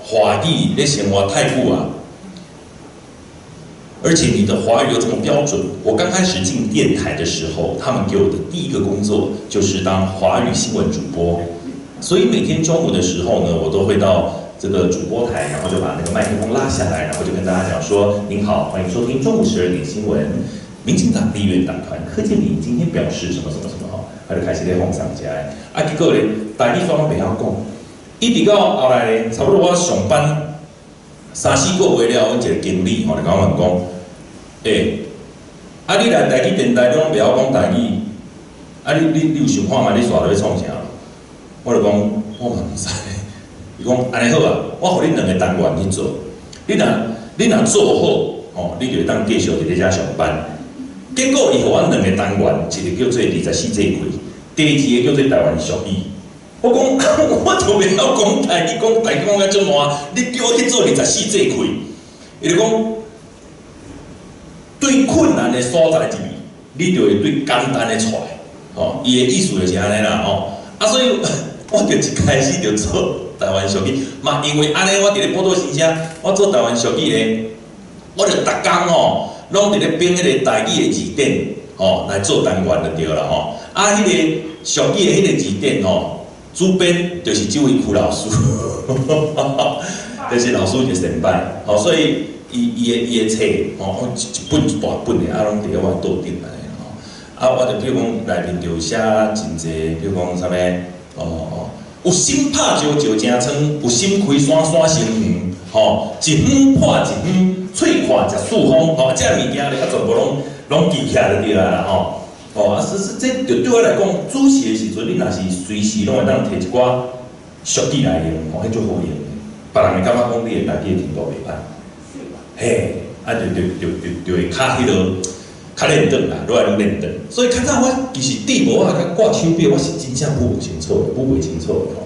S3: 華語咧生活太久啊，而且你的華語又這麼標準。我剛開始進電台的時候，他們給我的第一個工作就是當華語新聞主播。所以每天中午的時候呢，我都會到這個主播台，然後就把那個麥克風拉下來，然後就跟大家講說：“您好，歡迎收聽中午12點新聞。民進黨立院黨團柯建銘今天表示什麼什麼什麼吼，他就開始咧放上遮的。啊，結果咧，台語煞攏袂曉講，一直到後來咧，差不多我上班三四個月了，阮一個經理吼就共我問講：欸，啊你來台語電台，你攏袂曉講台語，啊你有想看覓？你煞落欲創啥？我就講，我嘛毋知。伊講按呢好啊，我予你兩個單元去做，你若做好，吼，你就會當繼續佇咧遮上班。結果伊予阮兩個單元，一個叫做24節氣，第二個叫做台灣俗語。我講我就袂曉講台語，講台語講甲足爛，你叫我去做24節氣，伊就講對困難的所在入去，你就會對簡單的出來。吼，伊的意思就是按呢啦，吼。啊，所以我就一開始就做台灣俗語，嘛因為按呢，我佇咧寶島新聲，我做台灣俗語咧，我就逐工吼，攏佇咧編彼個台語的字典，吼，來做單元就對啦，吼。啊，彼個俗語的彼個字典吼，主編就是這位邱老師，就是老師一個先輩，吼，所以伊的冊，吼，一本一大本的，啊，攏佇咧我桌頂按呢吼。啊，我就比如講內面就寫真濟，比如講啥物，哦哦，有心拍石石成瘡，有心開山山成園，吼，一昏破一昏，喙闊食四方，吼，這物件咧，啊，全部攏記起來就對啦，吼。哦，啊，這就對我來講，主持的時陣，你若是隨時攏會當提一寡俗語來用，吼，彼足好用的。別人會感覺講你的台語程度袂歹，嘿，啊，就會較彼落較練轉啦，愈來愈練轉。所以較早我其實戴帽仔佮掛手錶，我是真正舞袂清楚，舞袂清楚的吼。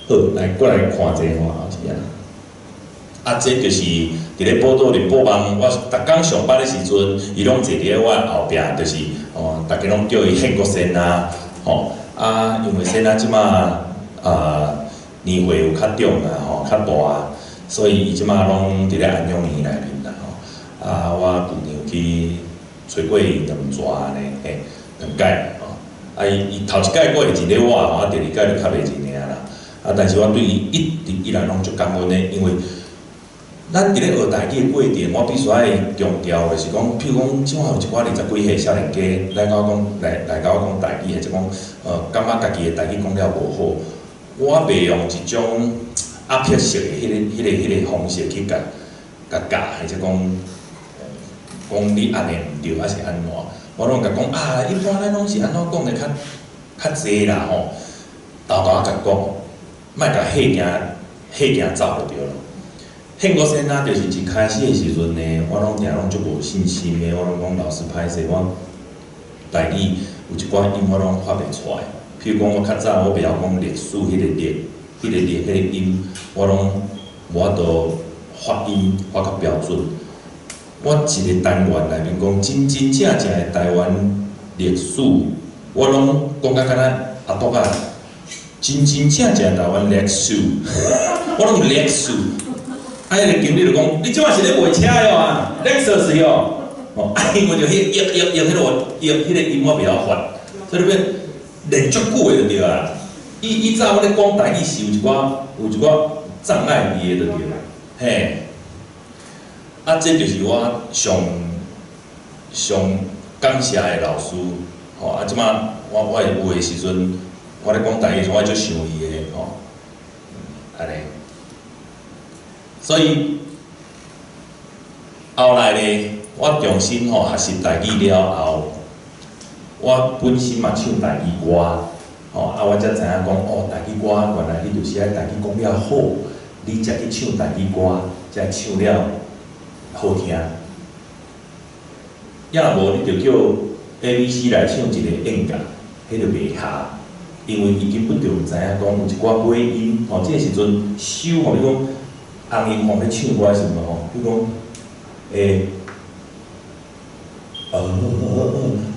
S3: 好，來過來看這個吼，是啊。啊，這就是佇咧寶島的寶網，我逐工上班的時陣，伊攏坐佇咧我後壁，就是哦，逐家攏叫伊憲國先啊，吼啊，因為先仔這馬啊年歲有較長啊，吼較大，所以伊這馬攏佇咧安養院內面啦，吼。啊，我舊年有去揣過伊兩逝按呢，嘿，兩擺吼。啊，伊伊頭一擺閣會認得我，吼，啊，第二擺就較袂認得啊啦。啊，但是我對伊一直以來攏足感恩的，因為咱佇咧學台語的過程，我必須愛強調的是講，譬如講，這馬有一寡二十幾歲少年家來共我講，來來共我講台語，或者講，感覺家己的台語講了無好，我袂用一種壓迫式的彼個方式去共共教，或者講，講你按呢毋對，抑是按怎，我攏共講啊，一般咱攏是按怎講的較較濟啦吼，沓沓仔共講，莫共嚇驚嚇驚走就對囉。憲國先生就是一開始的時陣呢，我攏定攏足無信心的，我攏講老師歹勢，我台語有一寡音我攏發袂出來。譬如講，我較早我袂曉講歷史彼個歷，彼個歷彼個音，我攏無法度發音發較標準。我一個單元內面講真真正正的台灣歷史，我攏講甲敢若阿篤仔，真真正正台灣歷史，我攏歷史。啊，彼個經理就講，你這馬是咧賣車的哦，Lexus 哦，哦，啊，因為就彼個譯譯譯彼個譯彼個音我袂曉發，所以你欲練足久的就對啊。以以早我咧講台語是有一寡有一寡障礙佇的就對啦，嘿。啊，這就是我上上感謝的老師，吼啊，這馬我我會有的時陣，我咧講台語時，我足想伊的吼，按呢。所以後來咧，我重新吼學習台語了後，我本身嘛唱台語歌，吼啊，我才知影講哦，台語歌原來你就是愛台語講了好，你才去唱台語歌，才唱了好聽。抑若無你就叫 A、B、C 來唱一个演講，彼就袂合，因為伊根本就毋知影講有一寡尾音，吼，這个時陣收吼，你講洪英鳳咧唱歌的時陣吼，比如講，欸，啊，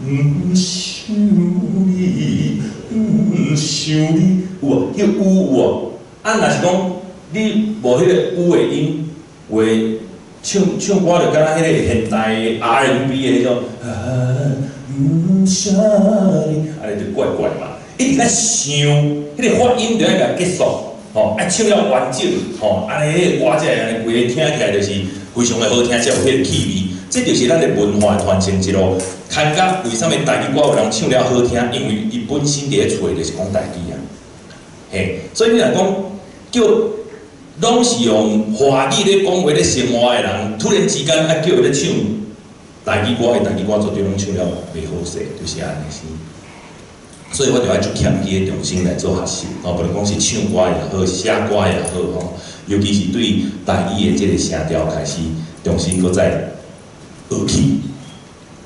S3: 毋想你，毋想你，有無？彼個有有無？啊，若是講你無彼個有的音，有的唱唱歌就敢若彼個現代 R&B 的彼種，啊，毋想你，按呢就怪怪嘛。一直愛想，彼個發音就愛共結束，吼，愛唱了完整，吼，按呢彼個歌才會按呢規个聽起來就是非常的好聽，才有彼個氣味。這就是咱的文化傳承一路。牽甲為啥物台語歌有人唱了好聽？因為伊本身佇咧揣就是講台語啊。嘿，所以你若講叫攏是用華語咧講話咧生活的人，突然之間愛叫伊咧唱台語歌，伊台語歌絕對攏唱了袂好勢，就是按呢是。所以我就愛足謙虛的重新來做學習，吼，無論講是唱歌也好，寫歌也好，吼，尤其是對台語的這個聲調開始重新閣再學起。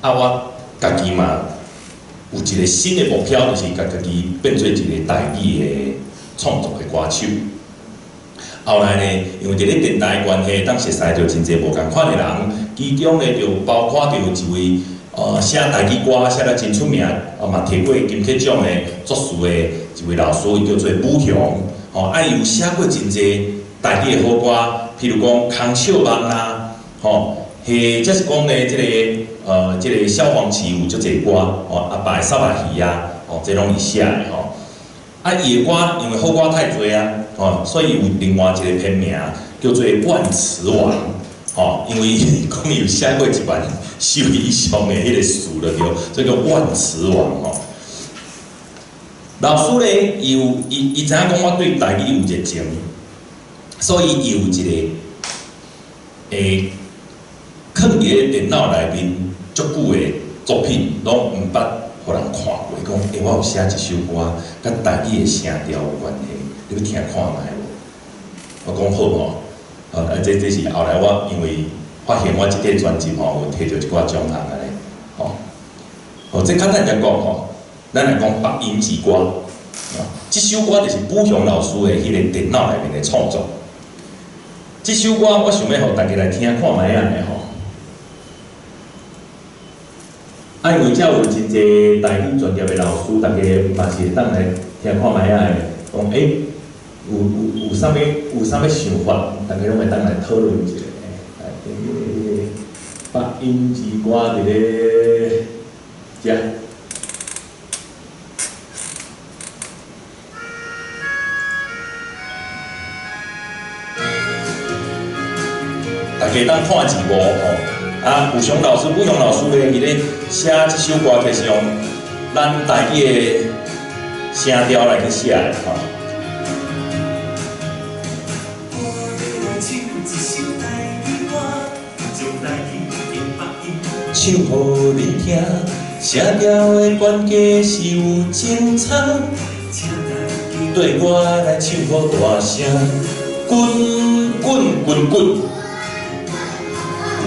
S3: 啊，我家己嘛有一個新的目標，就是共家己變做一個台語的創作的歌手。後來呢，因為佇咧電台的關係，當熟似著真濟無仝款的人，其中呢就包括著一位寫台語歌寫得真出名，嘛摕過金曲獎的作詞的一位老師，伊叫做武雄，吼，啊，伊有寫過真濟台語的好歌，譬如講《空笑夢》啦，吼，或者是講呢，這個蕭煌奇有足濟歌，吼，阿爸的虱目魚啊，吼，這攏伊寫的吼。啊，伊的歌因為好歌太濟啊，吼，所以有另外一個片名叫做萬詞王，吼，因為講伊有寫過一萬首以上的彼個詞就對，所以叫萬詞王吼。老師咧，伊有伊伊知影講我對台語有熱情，所以伊有一個囥佇咧電腦內面足久的作品，攏毋捌予人看過。講，欸，我有寫一首歌，佮台語的聲調有關係，你欲聽看覓無？我講好吼，啊，這是後來我因為發現我這塊專輯吼，有摕著一寡獎項按呢，吼。哦，這簡單來講吼，咱來講白音之歌，啊，這首歌就是武雄老師的彼個電腦內面的創作。這首歌我想欲予大家來聽看覓仔的吼。啊，因為遮有真濟台語專業的老師，大家嘛是會當來聽看覓仔的，講欸，有啥物想法，大家攏會當來討論一下。來，這個北音之歌佇咧遮。大家當看字幕吼，啊，有祥老師、武雄老師咧，伊咧寫這首歌，就是用咱台語的聲調來去寫的吼。唱予恁聽，聲調的懸低是有精彩，對我來唱予大聲，滾滾滾滾。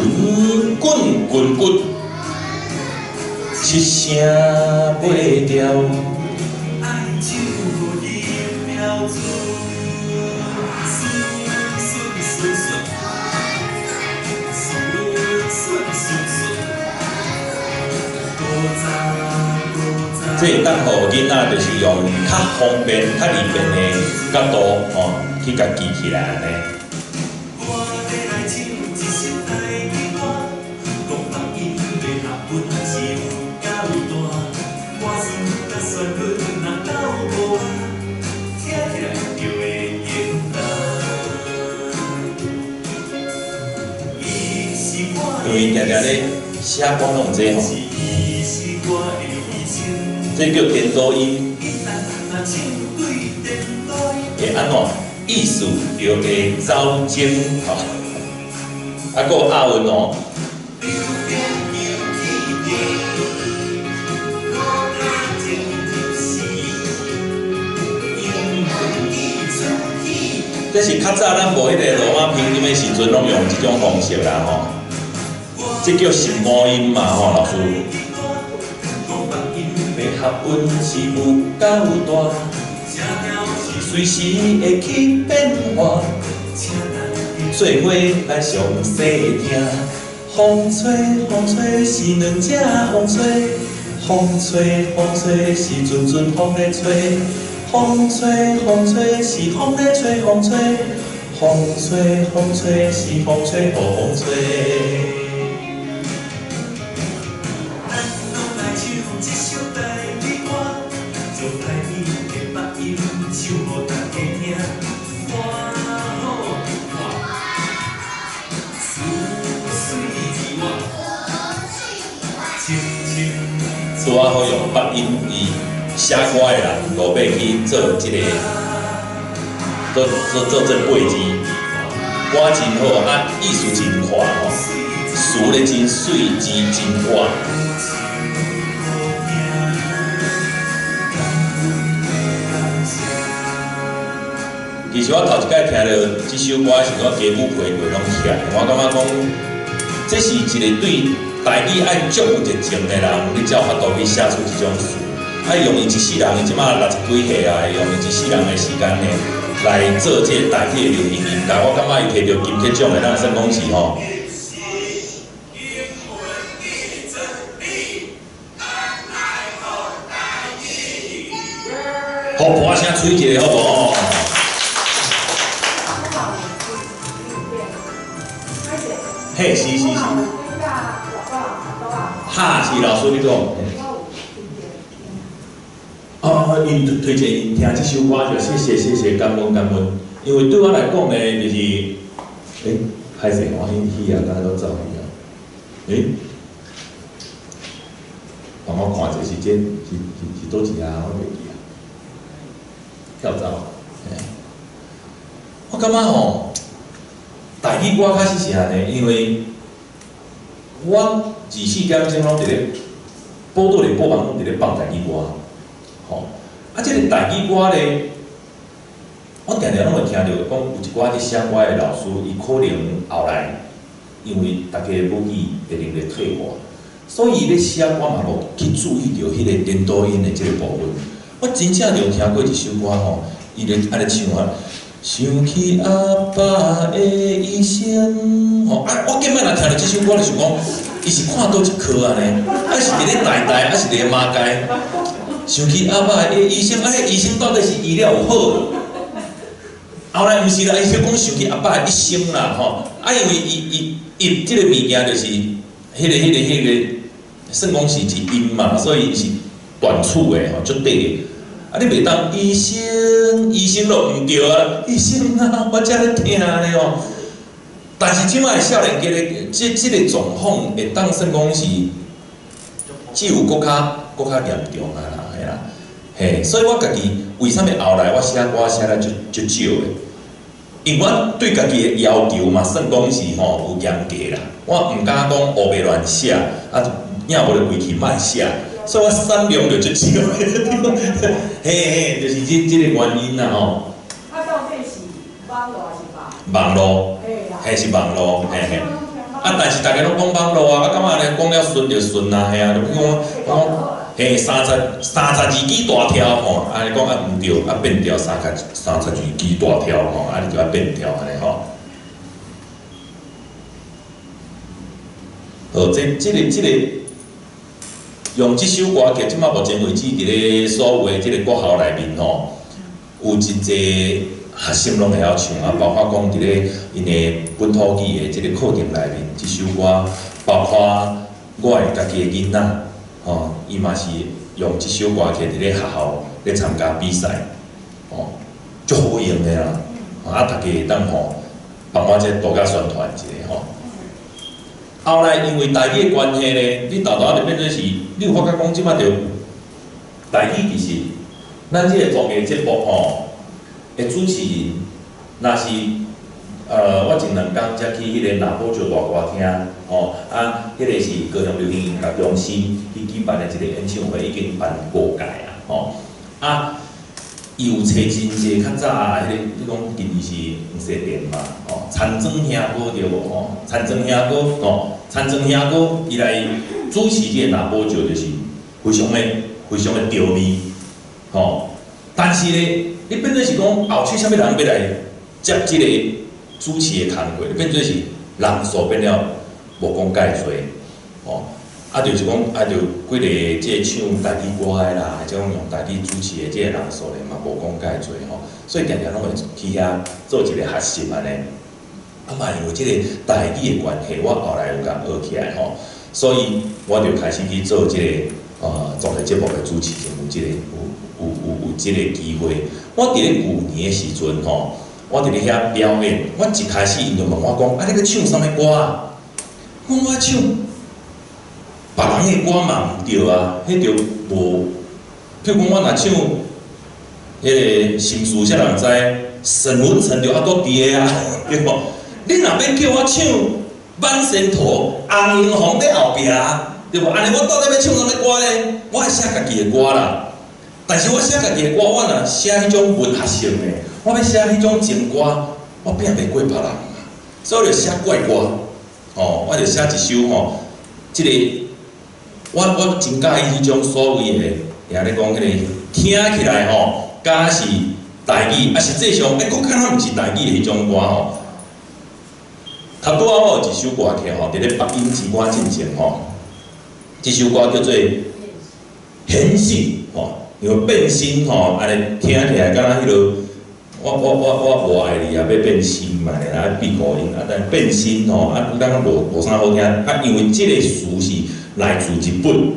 S3: 滾滾滾滾，七聲八調。這會當予囡仔就是用較方便、較利便的角度吼，去共記起來按呢。因為定定咧寫歌攏有這吼，這叫顛倒音，會按怎？意思就會走精吼，啊，閣有押韻哦。這是較早咱無彼個羅馬拼音的時陣，攏用這種方式啦吼。這叫十五音嘛吼，老師。的學問是有夠大，隨時會去變化。做伙來詳細聽，風吹風吹是兩隻風吹，風吹風吹是陣陣風咧吹，風吹風吹是風咧吹風吹，風吹風吹是風吹予風吹。拄仔好用北音伊寫歌的人，落尾去做這個，做這八字，歌真好，啊意思真闊吼，詞咧真媠，字真活。其實我頭一擺聽著這首歌的時陣，我雞母皮皮攏起來，我感覺講，這是一個對台語愛足有熱情的人，你才有法度去寫出這種詞。啊，用伊一世人，伊這馬60幾歲啊，用伊一世人的時間呢，來做這個台語的流行音樂。我感覺伊摕著金曲獎的，咱算講是吼。好，破聲吹一下好無？嘿，是是是。哈，是老師你講。哦，𪜶推薦𪜶聽這首歌，就謝謝謝謝，感恩感恩。因為對我來講呢，就是，欸，歹勢，我興去啊，敢若攏走去啊？欸，幫我看者是這是佗一下，我袂記啊。跳走，欸，我感覺吼，台語歌確實是按呢，因為我24點鐘攏佇咧報導咧播放，攏佇咧放台語歌，吼。啊，這個台語歌咧，我定定攏會聽著講，有一寡咧寫歌的老師，伊可能後來因為大家母語的能力退化，所以伊咧寫歌嘛無去注意著彼個顛倒音的這個部分。我真正就聽過一首歌吼，伊咧按呢唱啊，想起阿爸的醫生，吼啊！我今擺若聽著這首歌，就想講，伊是看佗一科按呢？啊是佇咧台大，啊是佇咧馬偕？想起阿爸的醫生，啊，彼醫生到底是醫了有好？後來毋是啦，伊是講想起阿爸的一生啦，吼！啊，因為伊伊伊這個物件就是彼個，算講是一音嘛，所以是斷取的吼，足短的。啊！你袂當醫生，醫生都毋對啊！醫生啊，我遮咧疼咧吼。但是這擺少年家咧，這個狀況會當算講是，只有閣較嚴重啊啦，嘿啦，嘿，所以我家己為啥物後來我寫歌寫得足足少的？因為我對家己的要求嘛，算講是吼有嚴格啦。我毋敢講烏白亂寫，啊，影無咧規氣莫寫。所以我產量就足少，嘿嘿，就是這個原因啦吼。
S7: 啊，到底是網路還是網？
S3: 網路，嘿是網路，嘿嘿。啊，但是逐家攏講網路啊，啊，感覺按呢講了順就順啊，嘿啊，就比如講講，嘿，32支大跳吼，按呢講啊毋對，啊變調32支大跳吼，啊你就愛變調按呢吼。好，這個。用這首歌曲，這擺目前為止，佇咧所有的這個國校內面吼，有真濟學生攏會曉唱啊，包括講佇咧𪜶的本土語的這個課程內面，這首歌，包括我的家己的囡仔，吼，伊嘛是用這首歌曲佇咧學校咧參加比賽，吼，足好用的啦，啊，大家會當吼幫我這多加宣傳一下吼。後來因為台語的關係咧，你豆豆就變做是，你有發覺講這擺著台語其實，咱這個綜藝節目吼的主持人，若是我前兩工才去彼個拿寶石大歌廳吼，啊，彼個是高雄流行音樂中心去舉辦的一個演唱會，已經辦五屆啊，吼，啊，伊有揣真濟較早啊，彼個你講今年是黃西田嘛，吼，田庄兄哥對無吼？田庄兄哥吼，田庄兄哥伊來主持這個拿寶石，就是非常的、非常的著味，吼。但是咧，你變做是講後續啥物人欲來接這個主持的工課，變做是人數變了無講介濟，吼。啊，就是講，啊，就幾个這個唱台語歌的啦，或者講用台語主持的這個人數咧嘛，無講介濟吼，所以定定攏會去遐做一個學習按呢。啊嘛，因為這個台語的關係，我後來有共學起來吼，所以我就開始去做這個綜藝節目的主持人，有這個有這個機會。我佇咧舊年的時陣吼，我佇咧遐表演，我一開始𪜶就問我講，啊，你欲唱啥物歌啊？講我唱別人的歌嘛毋對啊，彼著無。譬如講，我若唱彼個心事，啥人知？沈文成就猶閣佇个啊，對無？你若欲叫我唱《滿山頭》，洪英紅佇後壁，對無？按呢，我到底欲唱啥物歌咧？我愛寫家己的歌啦。但是我寫家己的歌，我若寫彼種文學性的，我欲寫彼種情歌，我拼袂過別人啊。所以我就寫怪歌，吼，我就寫一首吼，這個。我真佮意彼種所謂的，也咧講彼個聽起來吼，敢是台語，啊實際上，閣敢若毋是台語的彼種歌吼。頭拄仔我有一首歌曲吼，佇咧北音之歌進前吼，這首歌叫做《変身》吼，因為變身吼，按呢聽起來敢若彼落，我無愛你啊，欲變心嘛咧，啊變五音啊，但變身吼，啊感覺無啥好聽，啊因為這個詞是來自日本，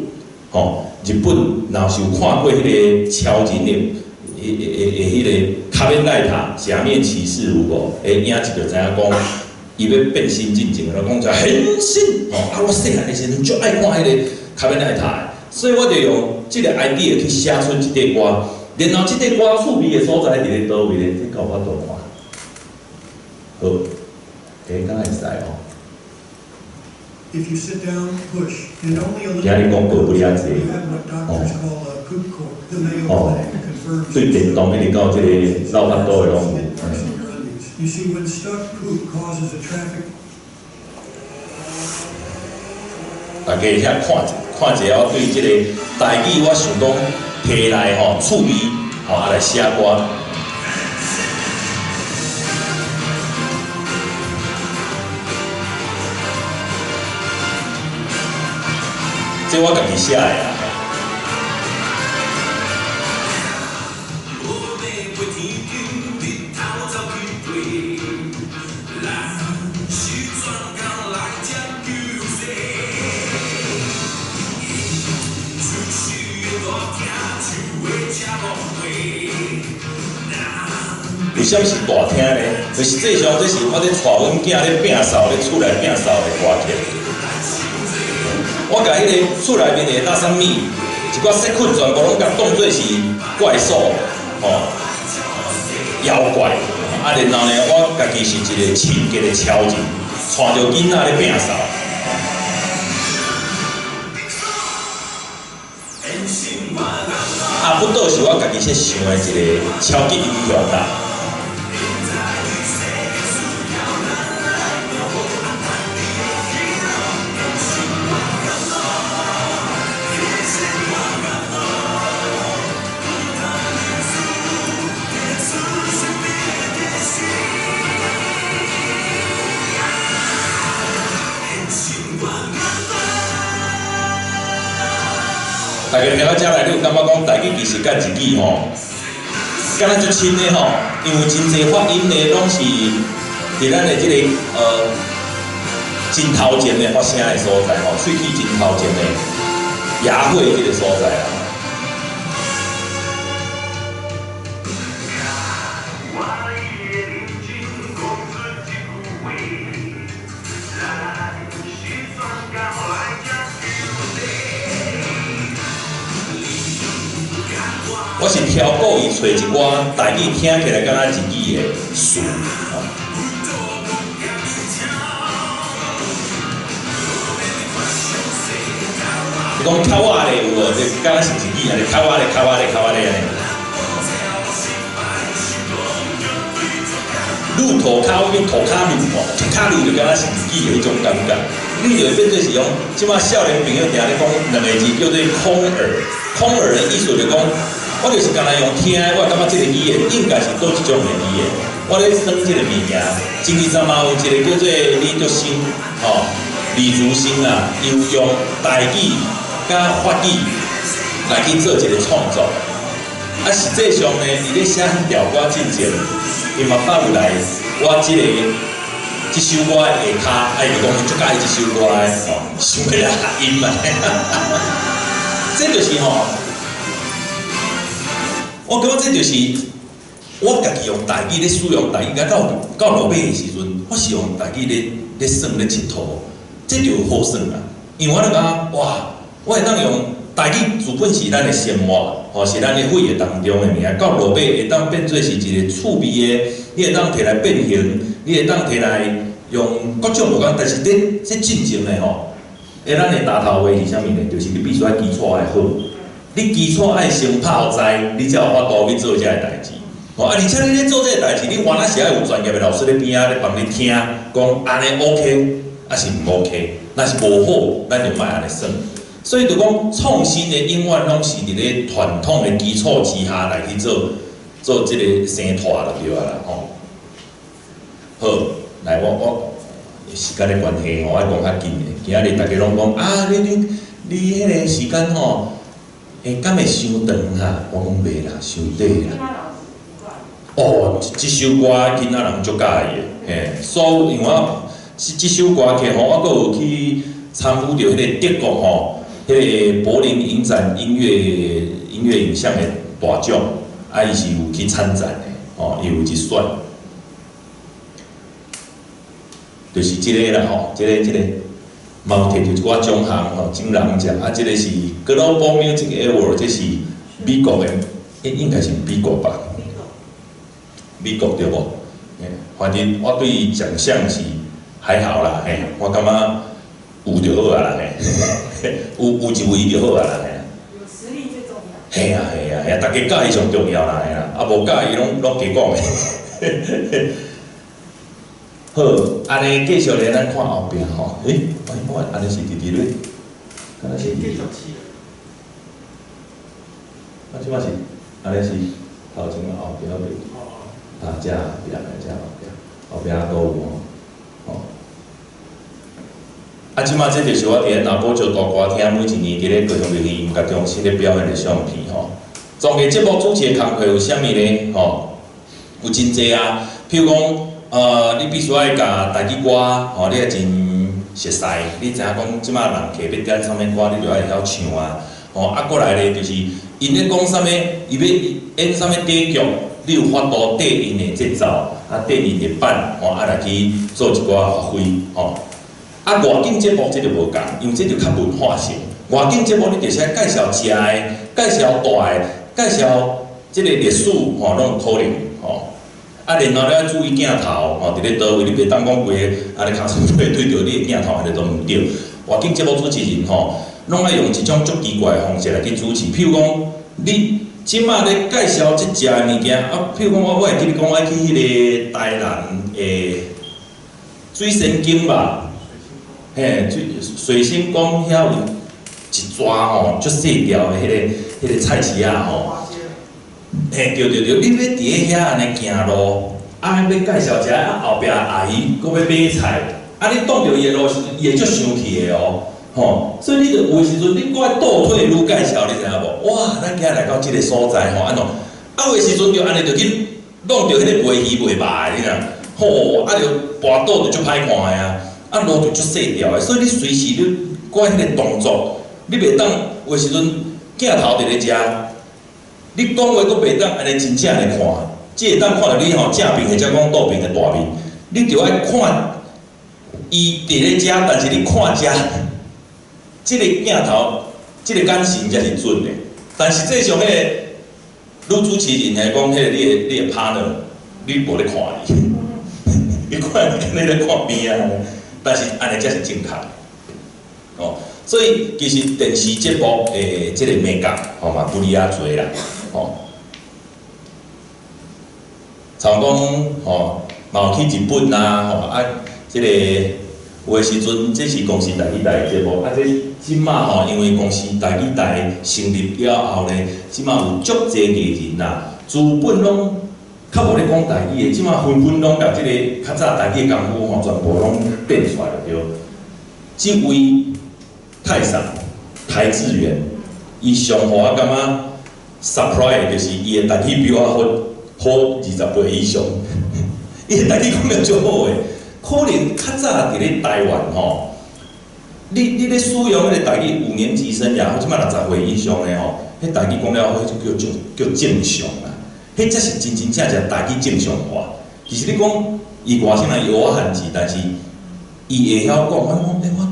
S3: 吼，日本若是有看過彼個超人的、彼個仮面ライター假面騎士有無？影集就知影講，伊欲變身進前，就講一変身，吼，啊，我細漢的時陣足愛看彼個仮面ライター的，所以我就用這個 idea 去寫出這塊歌，然後這塊歌趣味的所在佇咧佗位咧？這敢有法度看？好，敢會使哦。
S8: If you sit down, push, and only a little.
S3: 今日廣告不了濟，哦，哦，對電動一直到這個老腹肚的攏有。
S8: You see, when stuck poop causes a traffic.
S3: 大家遐看者，看者我對這個台語，我想講提來吼趣味，吼啊來寫歌。這我家己寫的啦。為啥物是大廳呢？就實際上，這是我咧帶阮囝咧摒掃，咧厝內摒掃的歌曲。我共彼個厝內面的搭啥物，一寡細菌全部攏共當做是怪獸，吼，妖怪。啊，然後呢，我家己是一個清潔的超人，帶著囡仔咧摒掃。啊，不倒是我家己設想的一個超級英雄啦。大家聽到遮來，你有感覺講台語其實佮日語吼，敢若足親的吼，因為真濟發音呢，攏是佇咱的這個真頭前的發聲的所在吼，喙齒真頭前的牙血這個所在啦。我是挑故意揣一寡台語聽起來敢若日語的詞，吼。你講較我咧有無？就敢若是日語按呢，較我咧、較我咧、較我咧按呢。路塗跤變塗跤路吼，塗跤路就敢若是日語的彼種感覺。你就會變做是講，這擺少年朋友定咧講兩个字叫做空耳，空耳的意思就講。我就是干焦用聽的，我感覺這個語言應該是佗一種的語言。我咧耍這個物件，前陣嘛有一個叫做李竹生，吼，李竹生啊，伊有用台語佮法語來去做一個創作。啊，實際上呢，伊咧寫彼條歌進前，伊嘛放入來我這個這首歌的下跤，啊，伊就講伊足佮意這首歌的，吼，想欲來合音嘛。這就是吼。我感覺這就是我家己用台語咧使用台語，到到落尾的時陣，我是用台語咧耍咧𨑨迌，這就好耍啦。因為我就感覺哇，我會當用台語，自本是咱的生活，吼是咱的血液當中的物件，到落尾會當變做是一個趣味的，你會當摕來變形，你會當摕來用各種無仝，但是這這進前的吼，咱的大頭話是啥物呢？就是你必須愛基礎愛好。你基礎愛先拍予知，你才有法度去做這个代誌。吼啊，而且你咧做這个代誌，你原來是愛有專業的老師咧邊仔咧幫你聽，講按呢 OK，抑是毋 OK，若是無好，咱就莫按呢耍。所以就講創新的永遠攏是佇咧傳統的基礎之下來去做做這个生態就對啊啦吼。好，來我我時間的關係吼，愛講較緊的。今仔日大家攏講啊，你你你彼个時間吼。欸，敢會傷長哈？我講袂啦，傷短啦。哦，這首歌囡仔人足佮意的，嘿，所以因為我這這首歌曲吼，我閣有去參與著彼個德國吼，彼個柏林影展音樂音樂影像的大獎，啊，伊是有去參展的，吼，伊有入選，就是這个啦吼，這个這个。嘛有摕著一寡獎項吼，金人獎啊，這个是 Global Music Award，這是美國的，應應該是美國吧？美國對無？反正我對獎項是還好啦，嘿，我感覺有就好啊啦，嘿，有有一位就好啊啦，嘿。
S7: 有實力最重要。
S3: 嘿啊嘿啊嘿啊，大家佮意上重要啦，嘿啦，啊無佮意攏攏加講的。好，按呢繼續咧，咱看後壁吼。欸，我按呢是佇佇咧，敢若是佇。啊，這擺是，按呢是頭前後壁後壁。啊，遮後壁，遮後壁，後壁閣有吼，吼。啊，這馬這就是我佇咧南寶石大歌廳每一年佇咧高雄流行音樂中心咧表演的相片吼。綜藝節目主持的工課有啥物呢？吼，有真濟啊，譬如講，你必須愛共台語歌，吼，你愛真熟似，你知影講這馬人客欲點啥物歌，你就愛會曉唱啊。吼，啊，過來咧就是，𪜶咧講啥物，伊欲演啥物短劇，你有法度綴𪜶的節奏，啊，綴𪜶的板，吼，啊來去做一寡發揮，吼。啊，外景節目這就無仝，因為這就較文化性。外景節目你就是愛介紹食的，介紹住的，介紹這個歷史，吼，攏有可能，吼。啊，然後你愛注意鏡頭，吼，佇咧佗位，你袂當講規个按呢尻川對對著你的鏡頭，按呢都毋對。外景節目主持人吼，攏愛用一種足奇怪的方式來去主持，譬如講，你這馬咧介紹這食的物件，啊，譬如講我會記你講我去彼個台南的水仙宮吧。嘿，水水仙宮遐有一逝吼，足細條的彼個菜市仔吼。嘿，對對對，你欲佇咧遐按呢行路，啊，欲介紹一下，啊，後壁阿姨閣欲買菜，啊，你擋著伊的路時陣，伊會足生氣的哦，吼，所以你著有的時陣，你閣愛倒退愈介紹，你知影無？哇，咱今日來到這個所在吼，按怎？啊，有的時陣就按呢就去弄著彼個賣魚賣肉的，你知影？吼，啊，就跋倒就足歹看的啊。啊，路就足細條的，所以你隨時你看彼個動作，你袂當有的時陣鏡頭佇咧遮，你講話閣袂當按呢真正來看，只會當看著你吼正面或者講倒面的大面，你著愛看伊佇咧遮，但是你看遮，這個鏡頭，這個眼神才是準的。但實際上，彼個女主持人來講，彼個你的 partner，你無咧看伊，你看你敢若咧看邊仔。但是按呢才是正確，哦，所以其實電視節目的這個眉角，吼嘛不離遐濟啦，吼。像講吼，嘛有去日本啊，吼啊，這個有的時陣這是公視台語台的節目，啊這這馬吼，因為公視台語台成立了後呢，這馬有足濟藝人啊，資本攏較無咧講台語的，這馬紛紛攏共這個較早台語的功夫吼，全部攏變出來了對。這位泰桑邰智源，伊上予我感覺 surprise 就是伊的台語比我好好20倍以上，伊的台語講得足好的，可能較早佇咧台灣吼，你咧使用彼個台語五年級生也好，這馬60歲以上的吼，彼台語講了好，就叫叫正常啦，彼才是真真正正台語正常化。其實你講伊外省人伊學漢字，但是伊會曉講，我講欸我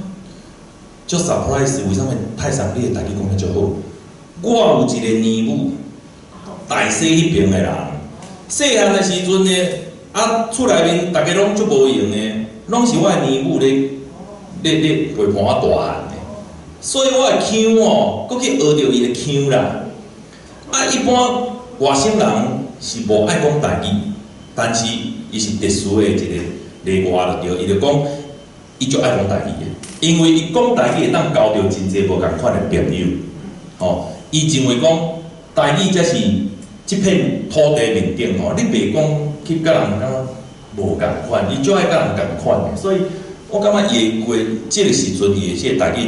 S3: 足 surprise，為啥物泰桑你的台語講得足好？我有一個姨母，大溪彼爿的人，細漢的時陣呢，啊厝內面逐家攏足無閒的，攏是我的姨母咧陪伴我大漢的，所以我的腔哦，閣去學著伊的腔啦。啊，一般外省人是無愛講台語，但是伊是特殊的一個例外就對，伊就講伊足愛講台語的，因為伊講台語會當交著真濟無仝款的朋友，吼，伊認為講台語才是這片土地面頂吼，你袂講去佮人感覺無仝款，伊足愛佮人仝款的，所以我感覺伊的過這個時陣，伊的這個台語，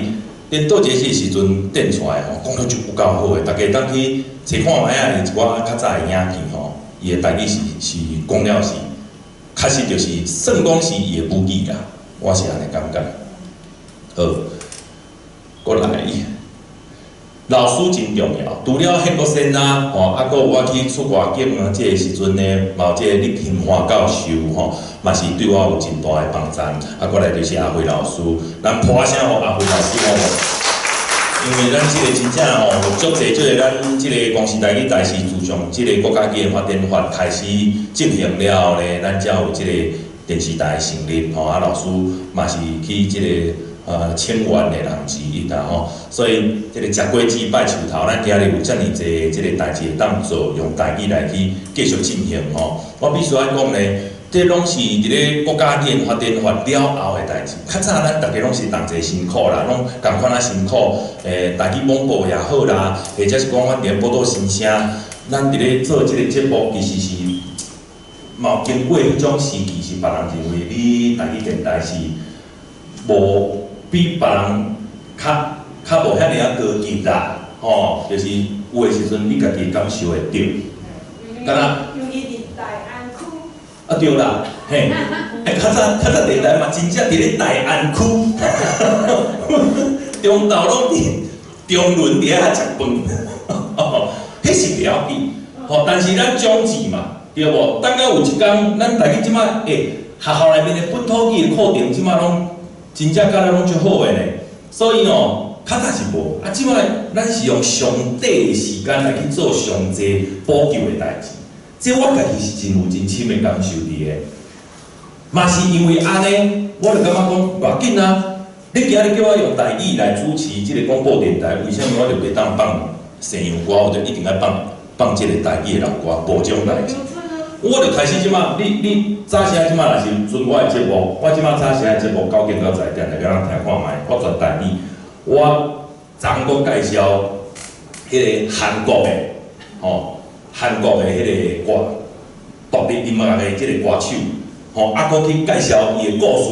S3: 顛倒一個這個時陣變出來吼，講得就有夠好的，大家當去揣看覓仔，伊一寡較早的影片吼，伊的台語是講了是，確實就是算講是伊的母語啦，我是按呢感覺。好，過來，老師真重要，除了謝國先啊，吼，啊，閣有我去出外景啊，這個時陣呢，嘛有這個李廷華教授吼，嘛是對我有真大的幫助。啊，過來就是阿輝老師，咱拍聲予阿輝老師好無？因為咱這個真正吼，足濟這個咱這個公視台語台是自從這個國家語言發展法開始進行了後呢，咱才有這個電視台成立吼，啊，老師嘛是去這個請願的人之一啦吼，所以這個食果子拜樹頭，咱今日有遮爾濟這個代誌會當做，用台語來去繼續進行吼。我必須愛講呢，這攏是佇咧國家語言發展法了後的代誌。較早咱逐家攏是同齊辛苦啦，攏仝款仔辛苦。台語廣播也好啦，或者是講阮佇咧寶島新聲，咱佇咧做這個節目，其實是嘛有經過彼種時期，是別人認為你台語電台是無。比別人較無遐爾仔高級啦，吼，就是有的時陣你家己感受會著。敢若
S7: 尤其佇大安區。
S3: 啊對啦，嘿，欸，較早電台嘛，真正佇咧大安區，中晝攏佇中崙佇遐食飯，彼是袂要緊，吼，但是咱長治嘛，對無？等到有一工，咱大家這擺欸，學校內面的本土語的課程，這擺攏真正教得攏足好的呢。所以吼，較早是無，啊，這擺咱是用上短的時間來去做上濟補救的代誌。這我家己是真有真深的感受佇的，嘛是因為按呢，我就感覺講，無要緊啊。你今日叫我用台語來主持這个廣播電台，為啥物我就袂當放西洋歌？我就一定愛放這个台語的老歌，無這種代誌。我就開始這馬，你早時這馬若是陣我的節目，我這馬早時的節目9點到10點，大家通聽看覓。我全台語，我昨昏閣介紹彼个韓國的，吼，韓國的彼个歌，獨立音樂的這个歌手，吼，啊，閣去介紹伊的故事，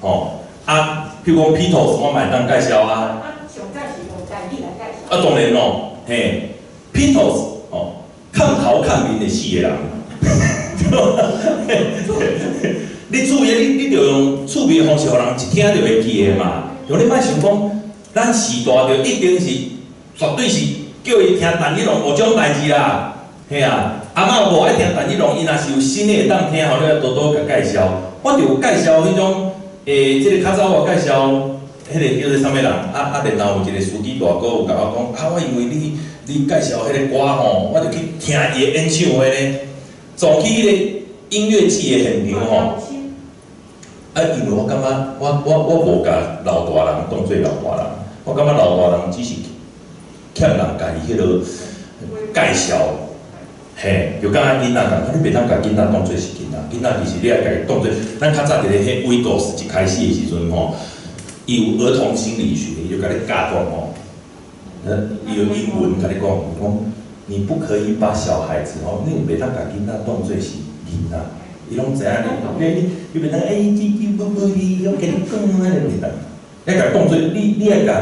S3: 吼，啊，譬如講披頭士，我嘛會當介紹啊。
S7: 啊，上早是用台語來介紹。
S3: 啊，當然咯，嘿，披頭士，吼，炕頭炕面的四个人。你注意，你著用趣味的方式，予人一聽就會記的嘛。用你莫想講，咱時代就一定是絕對是叫伊聽陳一龍無這種代誌啦。嘿啊，阿嬤無愛聽陳一龍，伊若是有新的會當聽，吼，你愛多多共介紹。我就有介紹彼種，欸，這个較早我介紹，彼个叫做啥物人？啊，然後有一个司機大哥有共我講，啊，我因為你介紹彼个歌吼，我就去聽伊的演唱會呢。撞去彼个音樂季的現場吼，啊，因為我感覺我無共老大人當做老大人，我感覺老大人只是欠人共伊彼落介紹，嘿，就敢若囡仔仝款，你袂當共囡仔當做是囡仔，囡仔其實你愛共伊當做，咱較早佇咧彼偉故事一開始的時陣吼，伊有兒童心理學，伊就共你教講吼，伊用英文共你講，講。你不可以把小孩子吼，你袂當共囡仔當做是囡仔，伊攏知影你袂當欸，叽叽啵啵哩，我共你講按呢袂當，你共當做你愛共，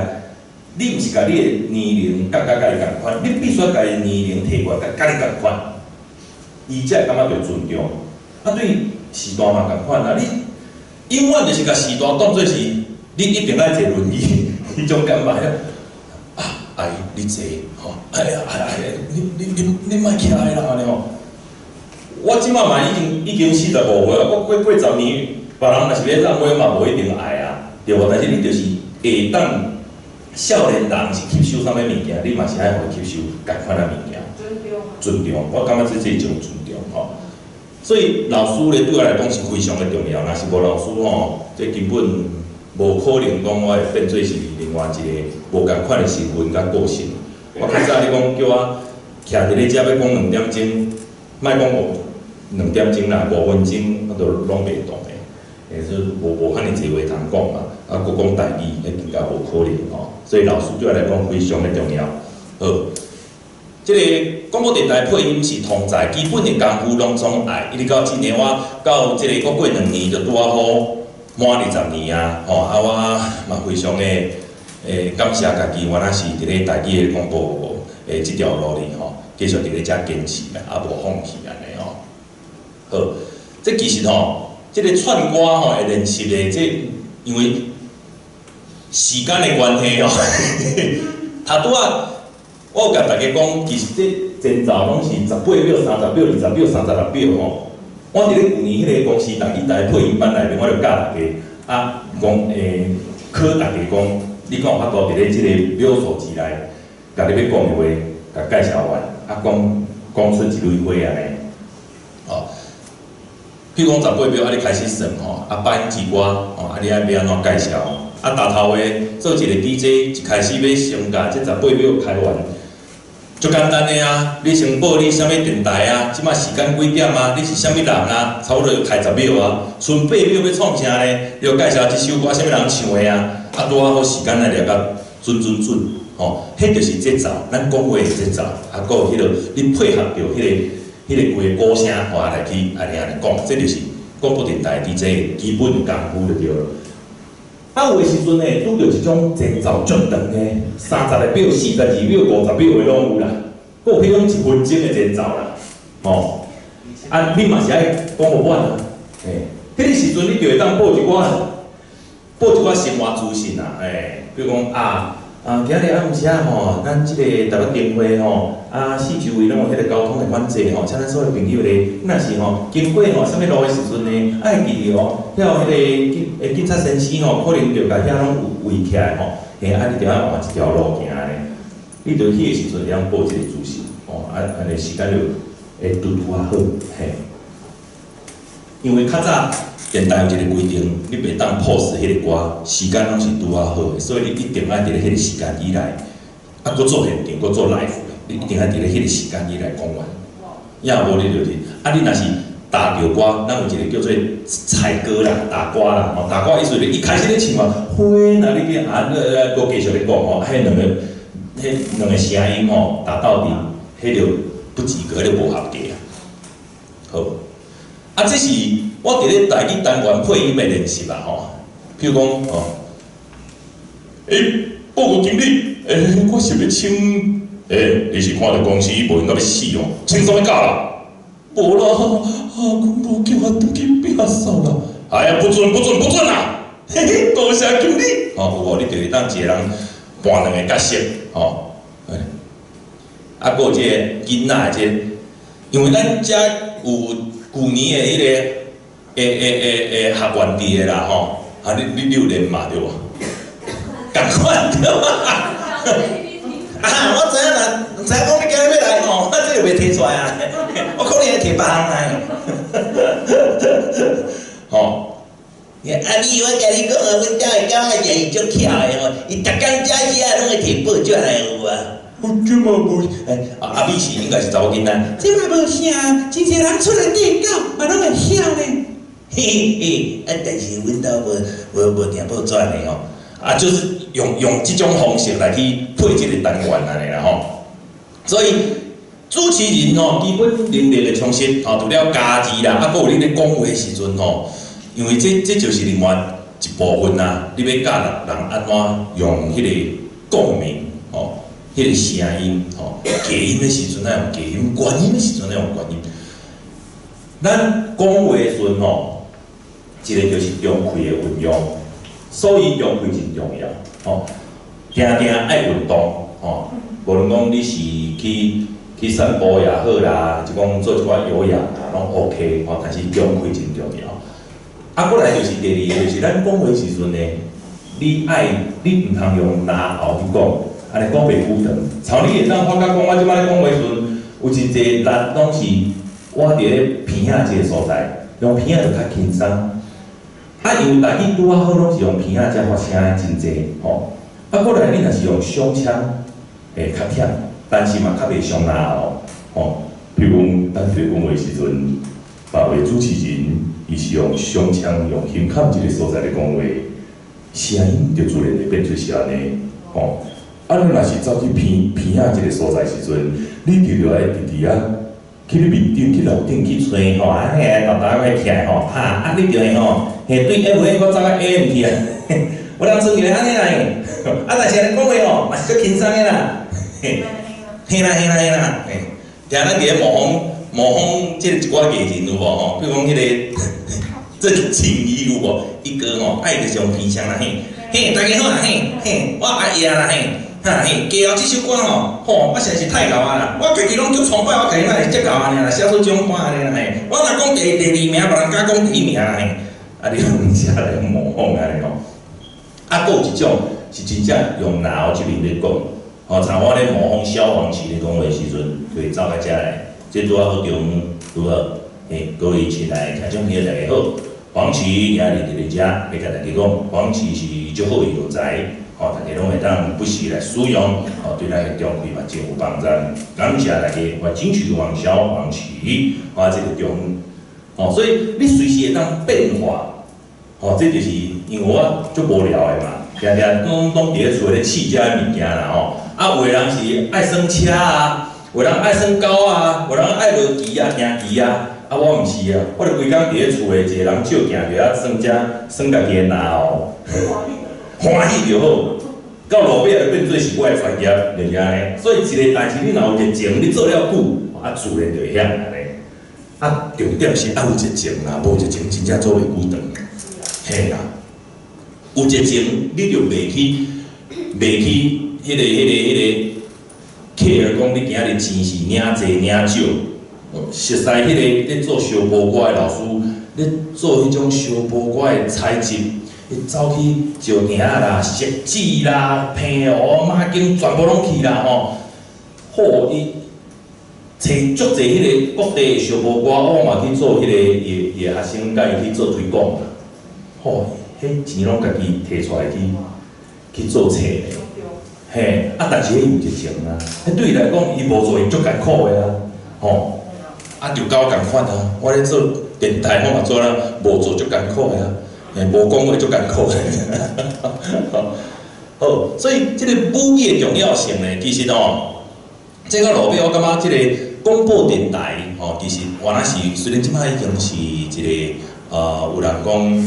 S3: 你毋是共你的年齡降甲共伊仝款，你必須共伊年齡提懸共佮你仝款，伊才會感覺著尊重。啊，對時代嘛仝款啊，你永遠就是共時代當做是你一定愛坐輪椅，彼種感覺。啊，阿姨，你坐吼，哎呀，哎呀，你莫徛來啦，按呢吼。我這馬嘛已經45歲啊，我過10年，別人若是欲讓我嘛無一定愛啊，對無？但是你就是會當少年人是吸收啥物物件，你嘛是愛予伊吸收仝款的物件。
S7: 尊重。
S3: 尊重，我感覺這是一種尊重吼。所以老師咧對我來講是非常的重要，若是無老師吼，這根本無可能講我會變做是另外一個無仝款的身份佮個性。我較早你講叫我徛佇咧遮欲講兩點鐘，莫講5、2點鐘啦，5分鐘我都攏袂動的，欸，說無遐爾濟話通講嘛，啊，閣講台語，彼更加無可能吼。所以老師對我來講非常的重要。好，這个廣播電台配音是通才，基本的功夫攏總愛。一直到今年我到這个閣過2年就拄仔好滿20年啊，吼啊，我嘛非常的感謝家己，原來是佇咧台語的廣播的這條路裡吼，繼續佇咧遮堅持啦，啊無放棄按呢吼。好，這其實吼，這个串歌吼會練習的，這因為時間的關係吼，頭拄仔我有共大家講，其實這前奏攏是18秒、30秒、20秒、36秒吼。我佇咧舊年彼个公視台語台配音班內面，我就教大家啊，講考大家講，你敢有法度佇咧這個秒數之內，共你欲講的話，共介紹完，啊，講講出一蕊花按呢。哦，譬如講18秒，啊，你開始算吼，啊，八音之歌，吼，啊，你愛欲按怎介紹？啊，逐頭的做一個 DJ，一開始欲先共這十八秒開完，足簡單的啊！你先報你啥物電台啊？這馬時間幾點啊？你是啥物人啊？差不多就開十秒啊。賰8秒欲創啥呢？你就介紹這首歌啥物人唱的啊？啊，拄仔好時間來掠甲準準準，吼，彼就是節奏，咱講話的節奏，啊，閣有彼个你配合著彼个規个鼓聲，吼，來去按呢按呢講，這就是廣播電台 DJ 的基本功夫就對了。啊，有的時陣呢，拄著一種前奏足長的，30秒、42秒、50秒的攏有啦，閣有彼種1分鐘的前奏啦，吼。啊，你嘛是愛講予滿啊，嘿，彼個時陣你就會當報一寡，報一寡生活資訊啦，嘿，比如講啊，啊，今日暗時啊吼，咱這個台北燈會吼，啊，四周圍攏有彼個交通的管制吼，請咱所有朋友咧，若是吼經過吼啥物路的時陣呢，愛記得哦，遐有彼個警的警察先生吼，可能就共遐攏圍起來吼，嘿，啊，你著愛換一條路行咧，你著彼個時陣會當報這個資訊，吼，啊，按呢時間就會拄拄仔好，嘿。因為較早電台有一個規定，你袂當 pause 彼個歌，時間攏是拄仔好的，所以你一定愛佇咧彼個時間以內，啊，閣做現場，閣做 live 的，你一定愛佇咧彼個時間以內講完。也無你就是，啊，你若是打著歌，咱有一個叫做採歌啦、打歌啦，吼，打歌意思就伊開始咧唱啊，花若你去啊，閣繼續咧講吼，彼兩個聲音吼打到底，彼就不及格，就無合格啊。好，啊，這是我佇咧台語單元配音的練習啦，吼。譬如講，吼，欸，報告經理，欸，我想欲請，欸，你是看著公司無閒到欲死哦，請啥物假啦？無啦，啊，阮某叫我轉去摒掃啦。哎呀，不准不准不准啦！嘿嘿，多謝經理。吼，有無？你就會當一個人扮兩個角色，吼。啊，閣有這個囡仔的這個，因為咱遮有舊年的彼個會會會會學員佇的啦，吼。啊，你有練嘛對無？仝款對無？啊，我知影啦，毋知影講你今日欲來吼，我這個袂提出來啊，我可能會提別項來。吼。
S9: 啊！你我共你講啊，阮兜的狗仔也是足巧的吼，伊逐工食食攏會提報紙來有無啊？
S3: 我這嘛無，欸，阿美是應該是查某囡仔，
S2: 這嘛無啥，真濟人出來遛狗嘛攏會曉呢。
S9: 嘿嘿，啊！但是阮兜無訂報紙
S3: 呢吼，啊，就是用這種方式來去配這個單元按呢啦吼。所以主持人吼，基本能力的充實吼，除了家字啦，啊，閣有你咧講話的時陣吼，因為這就是另外一部分啊，你欲教人按怎用彼個共鳴吼，彼個聲音吼，低音的時陣愛用低音，懸音的時陣愛用懸音。咱講話的時陣吼，一個就是中氣的運用，所以中氣真重要吼，定定愛運動吼，無論講你是去散步也好啦，就講做一寡有氧啊，攏 OK 吼，但是中氣真重要。啊，過來就是第二個，就是咱講話時陣呢，你愛你毋通用嚨喉去講，按呢講袂久長。像你會當發覺講，我這擺咧講話時陣，有真濟力攏是我佇咧鼻仔這個所在，用鼻仔就較輕鬆。啊，因為台語拄仔好攏是用鼻仔才發聲的真濟吼。啊，過來你若是用胸腔，會較忝，但是嘛較袂傷嚨喉吼。譬如講，咱佇咧講話時陣，別位主持人伊是用胸腔、用胸腔這個所在咧講話，聲音就自然會變出是按呢吼。啊，你若是走去鼻仔這個所在時陣，你就著愛直直啊去你面頂、去樓頂去揣吼，啊，遐個沓沓仔徛吼，哈，啊，你就會吼，嘿，對 FM 我走到 AM 去啊，有人賰一个按呢啦，啊，但是按呢講話吼，嘛是足輕鬆的啦，嘿，嘿啦嘿啦嘿啦，嘿，定咱佇咧模仿這個一寡藝人有無吼？比如講彼個鄭敬一有無？伊哥吼愛就是用鼻腔啦，嘿，嘿，大家好啊，嘿，嘿，我阿爺啦，嘿。哈嘿，加後這首歌吼，吼，我實在是太𠢕啊啦！我家己攏足崇拜我家己，哪會這𠢕按呢啦？寫出這種歌按呢啦嘿。我若講第二名，別人敢講第一名啦嘿。啊，你用遮來模仿按呢吼。啊，閣有一種是真正用嚨喉這邊咧講，吼，像我咧模仿蕭煌奇咧講話時陣，就會走到遮來。這拄仔好中拄好，嘿，各位親愛的聽眾朋友大家好，黃芪今日佇咧遮，欲共大家講，黃芪是足好的藥材。吼，大家攏會當不時來使用，吼，對咱的中氣嘛真有幫助。感謝大家，我金曲王蕭煌奇，我這個中，吼，所以你隨時會當變化，吼，這就是因為我足無聊的嘛，定定攏佇咧厝咧試這物件啦吼。啊，有的人是愛耍車啊，有的人愛耍狗啊，有的人愛落棋啊、行棋啊，啊，我毋是啊，我就規工佇咧厝內一個人照鏡佇遐耍這耍家己的嚨喉。歡喜就好。到路尾就變做是我的專業，就是按呢。所以一个代誌你若有熱情，你做了久，啊自然就會曉按呢。啊，重點是愛有熱情啦，無熱情真正做袂久長。嘿啦，有熱情你就袂去彼個 care 講你今仔日錢是領濟領少。熟似彼個咧做燒波歌的老師，咧做彼種燒波歌的採集，伊走去石碇仔啦、汐止啦、澎湖、馬景，全部攏去啦吼。好，伊揣足濟彼個各地的燒波歌，我嘛去做彼個伊的學生，共伊去做推廣啦。吼，彼錢攏家己提出來去做冊咧。嘿，啊，但是彼有熱情啊，彼對伊來講，伊無做伊足艱苦的啊，吼。啊，就佮我仝款啊！我咧做電台，我嘛做啦，無做足艱苦的啊，嘿，無講話足艱苦的。好，所以這個母語的重要性呢，其實吼，這個路尾我感覺這個廣播電台吼，其實原來是雖然這擺已經是一個有人講，